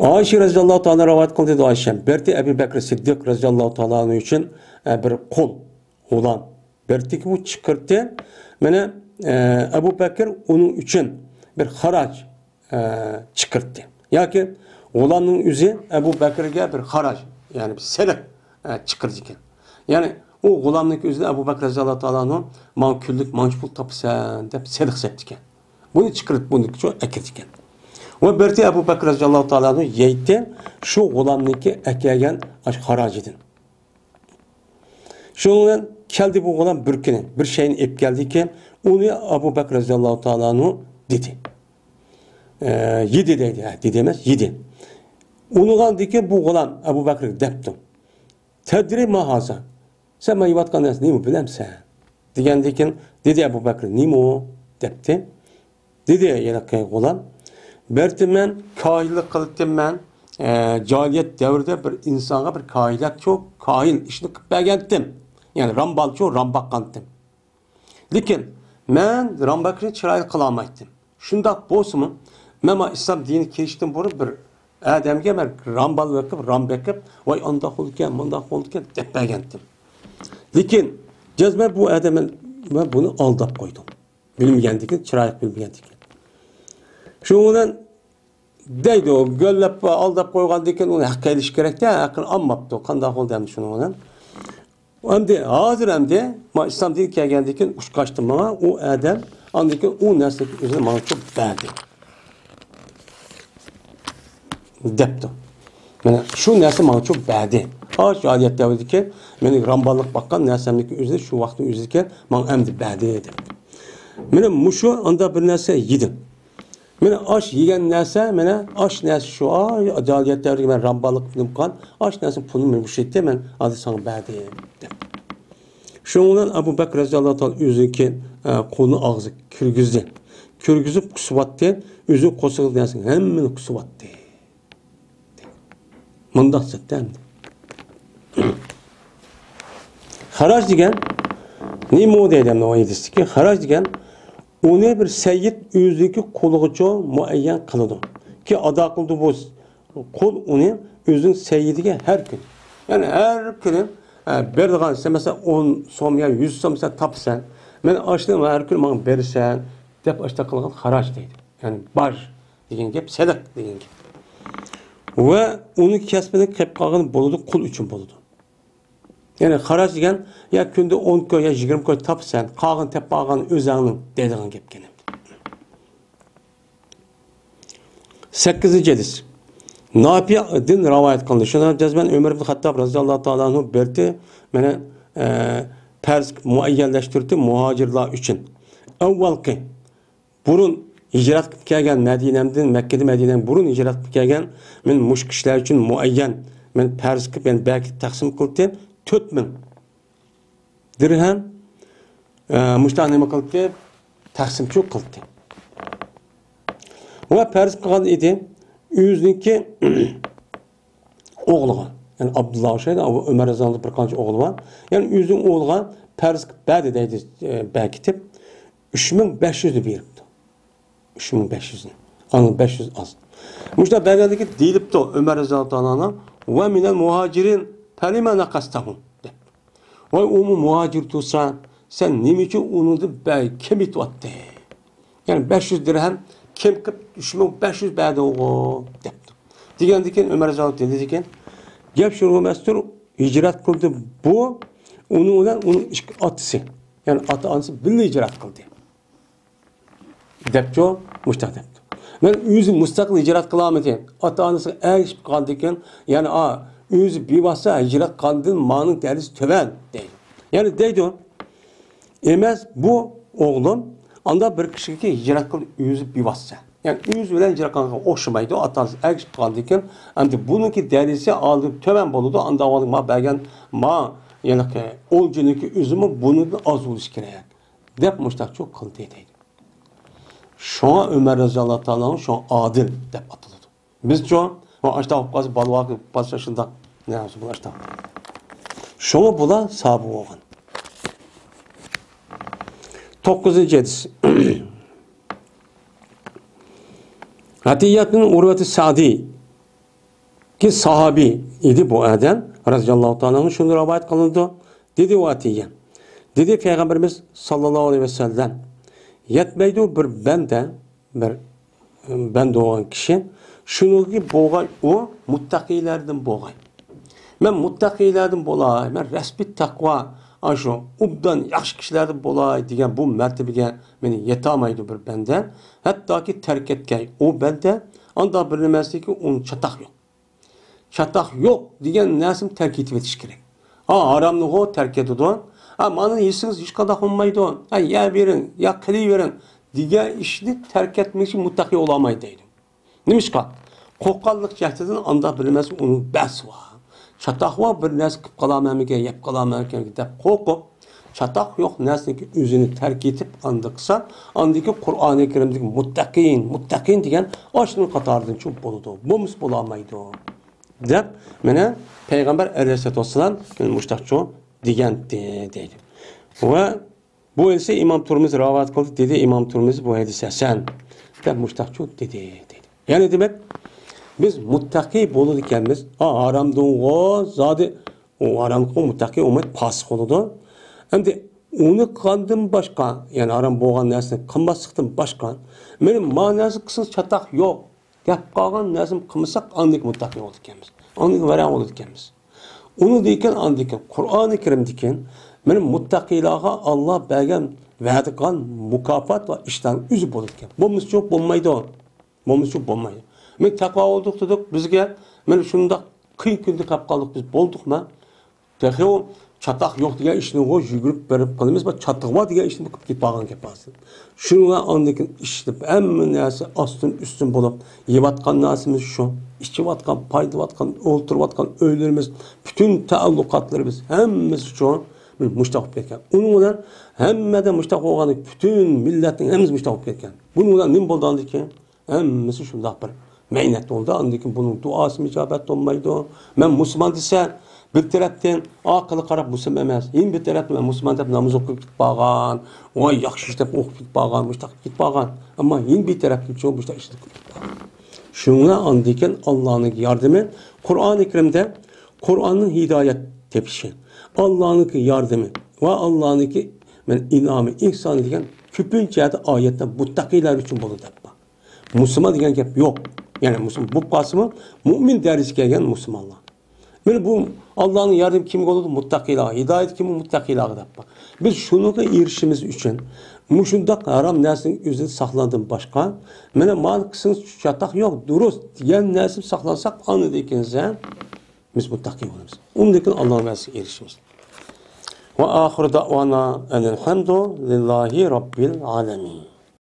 ئائىشە رەزىياللاھۇ تائالا رىۋايەت قىلدى، دەيدۇ ئائىشە. بىر ئەبۇ بەكرى سىددىق رەزىياللاھۇ تائالا ئۈچۈن، ئە، بىر قۇل، غۇلام. بىر بۇ چىقىرتتى. مانا، ئە، ئەبۇ بەكر ئۇنىڭ ئۈچۈن بىر خاراج ئە، چىقىرتتى. ياكى غۇلامنىڭ ئۆزى ئەبۇ بەكرگە بىر خاراج، يەنى بىر سېلىق، ئە، چىقىرىدىكەن. يەنى ئۇ غۇلامنىڭكى ئۆزىدە ئەبۇ بەكر رەزىياللاھۇ تائالا ئەنھۇ ماڭا كۈنلۈك مانچە پۇل تاپىسەن دەپ سېلىق سېلىپتىكەن. بۇنى چىقىرىپ بۇنىڭكى ئەكىردىكەن. ۋە بىرتى ئەبۇ بەكر رەزىياللاھۇ تائالا ئەنھۇ يەيتتى شۇ غۇلامنىڭكى ئەكەلگەن ئاشۇ خاراجىدىن. شۇنىڭ بىلەن كەلدى بۇ غۇلام بىر كۈنى، بىر شەينى ئېلىپ كەلدىكەن، ئۇنى ئەبۇ بەكر رەزىياللاھۇ تائالا ئەنھۇ دېدى. ئە، يېدى دەيدۇ، ھە، دېدى ئەمەس، يېدى. ئۇنىغاندىكىن بۇ غۇلام ئەبۇ بەكرگە دەپتۇ. تەدرى ما ھازا؟ سەن مانا يەۋاتقان نەرسە نېمە بىلەمسەن؟ دېگەندىكىن، دېدى ئەبۇ بەكر، نېمە ئۇ؟ دەپتۇ. دېدى ھېلىقى غۇلام، بەرتىمەن، كاھىنلىق قىلىتتىممەن، ئە، جاھىلىيەت دەۋرىدە بىر ئىنسانغا بىر كاھىنلەتچۇ، كاھىن ئىشنى قىلىپ بەرگەنتىم. يەنى رامبالچۇ، رام باققانتىم. لېكىن مەن رام باقىشنى چىرايلىق قىلالمايتتىم. شۇنداق بولسىمۇ، مەن ما ئىسلام دىنىگە كىرىشتىن بۇرۇن بىر ئادەمگە مەن رامبال بېقىپ، رام بېقىپ، ۋاي ئانداق بولىدىكەن، مۇنداق بولىدىكەن دەپ بەرگەنتىم. لېكىن جەزمەن بۇ ئادەم مەن، مەن بۇنى ئالداپ قويدۇم. بىلمىگەندىكىن، چىرايلىق بىلمىگەندىكىن. شۇنىڭ بىلەن دەيدۇ، گۆللەپ ئالداپ قويغاندىكىن ئۇنى ھەققە ئېلىش كېرەكتە، ھەققىنى ئالماپتۇ. قانداق بولدى ئەمدى شۇنىڭ بىلەن؟ ئەمدى ھازىر ئەمدى ما ئىسلام دىنى كەلگەندىكىن ئۇچقاچتى ماڭا ئۇ ئادەم، ئاندىن كېيىن ئۇ نەرسىنى ئۆزىنى ماڭا چوپ بەردى. دەپتۇ. مانا شۇ نەرسە ماڭا چوپ بەردى. ھا، شۇ ھالەتتە دەۋردىكى مېنى رامباللىق باققان نەرسەمنىكى ئۆزىنى شۇ ۋاقىتنىڭ ئۆزىدىكى ماڭا ئەمدى بەردى دەپتۇ. مانا مۇشۇ ئاندا بىر نەرسە يېدىم. مانا ئاش يېگەن نەرسە، مانا ئاش نەرسە شۇ، ئاي، جاھىلىيەت دەۋرىگە مەن رامباللىق قىلىپ قالغان ئاش نەرسە پۇلنى مانا مۇشۇ يەردە مەن ھازىر ساڭا بەردىم دەپ. شۇنىڭ بىلەن ئەبۇ بەكرى رەزىياللاھۇ تائالا ئۆزىنىڭكى، ئە، قولىنى ئاغزىغا كىرگۈزدى. كىرگۈزۈپ قۇسۇۋاتتى، ئۆزىنىڭ قورسىقىدىكى نەرسىنىڭ ھەممىنى قۇسۇۋاتتى. مۇنداق زاتتا ئەمدى. خاراج دېگەن نېمە دەيدۇ ئەمدى ئۇ ھەدىستىكى؟ خاراج دېگەن ئۇنى بىر سەييىد ئۆزىنىڭكى قۇلىغىچۇ مۇئەييەن قىلىدۇ. كېيىن ئادا قىلىدۇ بۇ قۇل ئۇنى ئۆزىنىڭ سەييىدىگە ھەر كۈنى. يەنى ھەر كۈنى، ئە، بېرىدىغان، سەن مەسىلەن ئون سوم يا يۈز سوم سەن تاپىسەن. مەن ئاشۇنى ھەر كۈنى ماڭا بېرىسەن دەپ ئاشۇنداق قىلغان خاراج دەيدۇ. يەنى باج دېگەن گەپ، سېلىق دېگەن گەپ. ۋە ئۇنىڭ كەسپىنى قىلىپ قالغىنى بولىدۇ، قۇل ئۈچۈن بولىدۇ. يەنى خاراج دېگەن يا كۈندە ئون كوي يا يىگىرمە كوي تاپىسەن، قالغىنى تېپىپ قالغىنى ئۆزەڭنىڭ دەيدىغان گەپكەن. سەككىزىنچى ھەدىس. نافىئدىن رىۋايەت قىلىندى. شۇنىڭ جەزمەن ئۆمەر ئىبن خەتتاب رەزىياللاھۇ تائالا ئەنھۇ بېرىتى، مانا، ئە، پەرز مۇئەييەنلەشتۈردى مۇھاجىرلار ئۈچۈن. ئەۋۋەلقى بۇرۇن ھىجرەت قىلىپ كەلگەن مەدىنەمدىن، مەككىدە مەدىنەمدىن بۇرۇن ھىجرەت قىلىپ كەلگەن مەن مۇشۇ كىشىلەر ئۈچۈن مۇئەييەن، مەن پەرز قىلىپ، يەنى بەكىتىپ تەقسىم قىلدىم، تۆت مىڭ دىرھەم، ئە، مۇشۇنداق نېمە قىلدى؟ تەقسىمچۇ قىلدى. ۋە پەرز قىلغان ئىدى ئۆزىنىڭكى ئوغلىغا، يەنى ئابدۇللا ئوخشايدۇ، ئۆمەر رەزىياللاھۇ بىر قانچە ئوغلى بار. يەنى ئۆزىنىڭ ئوغلىغا پەرز قىلىپ بەردى دەيدۇ، ئە، بەكىتىپ، ئۈچ مىڭ بەش يۈزنى بېرىپتۇ. ئۈچ مىڭ بەش يۈزنى. ئانىڭ بەش يۈز ئاز. مۇشۇنداق بەرگەندىكىن دېيىلىپتۇ ئۆمەر رەزىياللاھۇ تائالا ئەنھۇ، ۋە مىنەل مۇھاجىرىن فەلىمە نەقەستەھۇ دەپ. ۋاي، ئۇمۇ مۇھاجىر تۇرسا، سەن نېمە ئۈچۈن ئۇنىڭدىن بە-، كېمىتىۋاتتىڭ؟ يەنى بەش يۈز دىرھەم كەم قىلىپ، ئۈچ مىڭ بەش يۈز بەردىڭغۇ؟» دەپتۇ. دېگەندىن كېيىن ئۆمەر رەزىياللاھۇ ئەنھۇ دېدىكەن، گەپ شۇ ئەمەستۇر، ھىجرەت قىلدى بۇ، ئۇنىڭ بىلەن ئۇنىڭ ئىككى ئاتىسى، يەنى ئاتا-ئانىسى بىللە ھىجرەت قىلدى. دەپچۇ، مۇشتاق دەپتۇ. مەن ئۆزى مۇستەقىل ھىجرەت قىلالمىدى. ئاتا-ئانىسىغا ئەگىشىپ قالدىكەن، يەنى، ئا، ئۆزى بىۋاسىتە ھىجرەت قىلغاندىن مانىڭ دەرىجىسى تۆۋەن دەيدۇ. يەنى دەيدۇ، ئەمەس، بۇ ئوغلۇم ئاندا بىر كىشىگە ھىجرەت قىلدى ئۆزى بىۋاسىتە. يەنى ئۆزى بىلەن ھىجرەت قىلغانغا ئوخشىمايدۇ. ئاتا-ئانىسى ئەگىشىپ قالدىكەن، ئەمدى بۇنىڭكى دەرىجىسى ئالدى تۆۋەن بولىدۇ. ئاندا ما بەرگەن ما، يەنى ئولجىنىڭكى ئۆزىمۇ بۇنىڭدىن ئاز بولۇشى كېرەك. دەپ مۇشتاقچۇ قىلدى دەيدۇ. شۇڭا ئۆمەر رەزىياللاھۇ تائالا ئەنھۇ شۇڭا ئادىل دەپ ئاتىلىدۇ. بىزچۇ، ۋە ئاشتاق بولۇپ قالسا، بالىۋاق بولسا شۇنداق، نە، بۇ ئاشتاق. شۇڭا بۇلار سابىر بولغان. توققۇزىنچى ھەدىس. ئەتىيەتنىڭ ئۇرۋەتى سەدى كى ساھابىي ئىدى بۇ ئادەم، رەزىياللاھۇ تائالا ئەنھۇ شۇنى رىۋايەت قىلىنىدۇ. دېدى ئۇ ئەتىيە. دېدى پەيغەمبىرىمىز ساللاللاھۇ ئەلەيھى ۋەسەللەم، يەتمەيدۇ بىر بەندە، بىر بەندە بولغان كىشى، شۇنىڭكى بولغاي ئۇ مۇتتەقىيلەردىن بولغاي. مەن مۇتتەقىيلەردىن بولاي، مەن رەسمىي تەقۋا، ئاشۇ ئوبدان ياخشى كىشىلەردىن بولاي دېگەن بۇ مەرتىبىگە مېنى يېتەلمەيدۇ بىر بەندە. ھەتتاكى تەرك ئەتكەي ئۇ بەندە، ئاندا بىر نېمەسىكى ئۇنىڭ چاتاق يوق. چاتاق يوق دېگەن نەرسىنى تەرك ئېتىۋېتىش كېرەك. ھا، ھارامنىغۇ تەرك ئېتىدۇ. ھا، مانا يېسىڭىز ھېچقانداق بولمايدۇ. ھا، يەۋېرىڭ، يا قىلىۋېرىڭ دېگەن ئىشنى تەرك ئەتمىگۈچە مۇتتەقىي بولالمايدۇ دەيدۇ. نېمىشقا؟ قورققانلىق جەھىتىدىن ئاندا بىر نېمەسى ئۇنىڭ بەسى بار. چاتاق بار، بىر نەرسە قىلىپ قالامەنمىكىن، يەپ قالامەنمىكىن دەپ قورقۇپ، چاتاق يوق نەرسىنىڭكى ئۆزىنى تەرك ئېتىپ ئاندا قىلسا، ئاندىكى قۇرئانى كەرىمدىكى مۇتتەقىن، مۇتتەقىن دېگەن ئاشۇنىڭ قاتارىدىن چوڭ بولىدۇ. بولمىسا بولالمايدۇ. دەپ، مانا پەيغەمبەر ئەلەيھىسسالاتۇ ۋەسسالام مۇشتاقچۇ دېگەنتى دەيدۇ. ۋە بۇ ھەدىسنى ئىمام تۇرمۇزى رىۋايەت قىلدى، دېدى ئىمام تۇرمۇزى، بۇ ھەدىس ھەسەن دەپ مۇشتاقچۇ دېدى، دەيدۇ. يەنى دېمەك، بىز مۇتتەقىي بولىدىكەنمىز. ھا، ھارامدىنغۇ زادى، ئۇ ھارامغا مۇتتەقىي بولمايدۇ، پاسىق بولىدۇ. ئەمدى ئۇنى قىلغاندىن باشقا، يەنى ھارام بولغان نەرسىنى قىلماسلىقتىن باشقا، مانا ما نەرسە قىلسىڭىز چاتاق يوق دەپ قالغان نەرسىنى قىلمىساق، ئاندىن كېيىن مۇتتەقىي بولىدىكەنمىز. ئاندىن كېيىن ۋەرەڭ بولىدىكەنمىز. ئۇنىڭدىن كېيىن، ئاندىن كېيىن قۇرئانى كەرىمدىكى مانا مۇتتەقىيلارغا ئاللا بەرگەن، ۋەدە قىلغان مۇكاپات ۋە ئىشلارنىڭ ئۆزى بولىدىكەن. بولمىسىچۇ بولمايدۇ. بولمىسىچۇ بولمايدۇ. مانا تەقۋا بولدۇق دېدۇق، بىزگە مانا شۇنداق قىيىن كۈندە قېلىپ قالدۇق، بىز بولدۇقمۇ؟ تېخى ئۇ چاتاق يوق دېگەن ئىشنىغۇ يۈگۈرۈپ بېرىپ قىلىمىز، بىر چاتىقى بار دېگەن ئىشنى قىلىپ كېتىپ قالغان گەپ ھازىر. شۇنىڭ بىلەن ئاندىن كېيىن ئىشلىتىپ، ھەممە نەرسە ئاستىن ئۈستۈن بولۇپ، يەۋاتقان نەرسىمىز شۇ، ئىچىۋاتقان، پايدىۋاتقان، ئولتۇرۇۋاتقان ئۆيلىرىمىز، پۈتۈن تەئەللۇقاتلىرىمىز ھەممىسى شۇ مۇشتاق بولۇپ كەتكەن. ئۇنىڭ بىلەن ھەممىدە مۇشتاق بولغان، پۈتۈن مىللەتنىڭ ھەممىسى مۇشتاق بولۇپ كەتكەن. بۇنىڭ بىلەن نېمە بولدى ئاندىن كېيىن؟ ھەممىسى شۇنداق بىر مەينەت بولدى. ئاندىن كېيىن بۇنىڭ دۇئاسىمۇ ئىجابەت بولمايدۇ. مەن مۇسۇلمان دېسە، بىر تەرەپتىن ئارقىغا قاراپ مۇسۇلمان ئەمەس، يەنە بىر تەرەپتىن مەن مۇسۇلمان دەپ ناماز ئوقۇپ كېتىپ بارغان، ۋاي ياخشى ئىش دەپ ئوقۇپ كېتىپ بارغان، مۇشۇنداق كېتىپ بارغان. ئەمما يەنە بىر تەرەپتىن چوڭ مۇشۇنداق ئىشلار كېتىپ بارغان. شۇڭا ئاندىن كېيىن ئاللانىڭ ياردىمى، قۇرئانى كەرىمدە قۇرئاننىڭ ھىدايەت تېپىشى، ئاللانىڭ ياردىمى ۋە ئاللانىڭ مەن ئىنئامى، ئېھسانى دېگەن كۆپىنچە يەردە ئايەتتە مۇتتەقىيلار ئۈچۈن بولىدۇ دەپ بار. مۇسۇلمان دېگەن گەپ يوق. يەنى مۇسۇلمان بولۇپ قالسىمۇ، مۇئمىن دەرىجىسىگە كەلگەن مۇسۇلمانلار. مانا بۇ ئاللانىڭ ياردىمى كىمگە بولىدۇ؟ مۇتتەقىيلارغا. ھىدايەت كىمگە؟ مۇتتەقىيلارغا دەپ بار. بىز شۇنىڭغا ئېرىشىشىمىز ئۈچۈن مۇشۇنداق ھارام نەرسىنىڭ ئۆزىدىن ساقلانغاندىن باشقا، مانا مانا قىلسىڭىز چاتاق يوق، دۇرۇس دېگەن نەرسىدىن ساقلانساق، ئاندىن كېيىن بىز مۇتتەقىي بولىمىز. ئۇندىن كېيىن ئاللانىڭ ۋەزىسىگە ئېرىشىمىز. ۋە ئاخىرۇ دەئۋانا ئەنىل ھەمدۇ لىللاھى رەببىل ئالەمىن.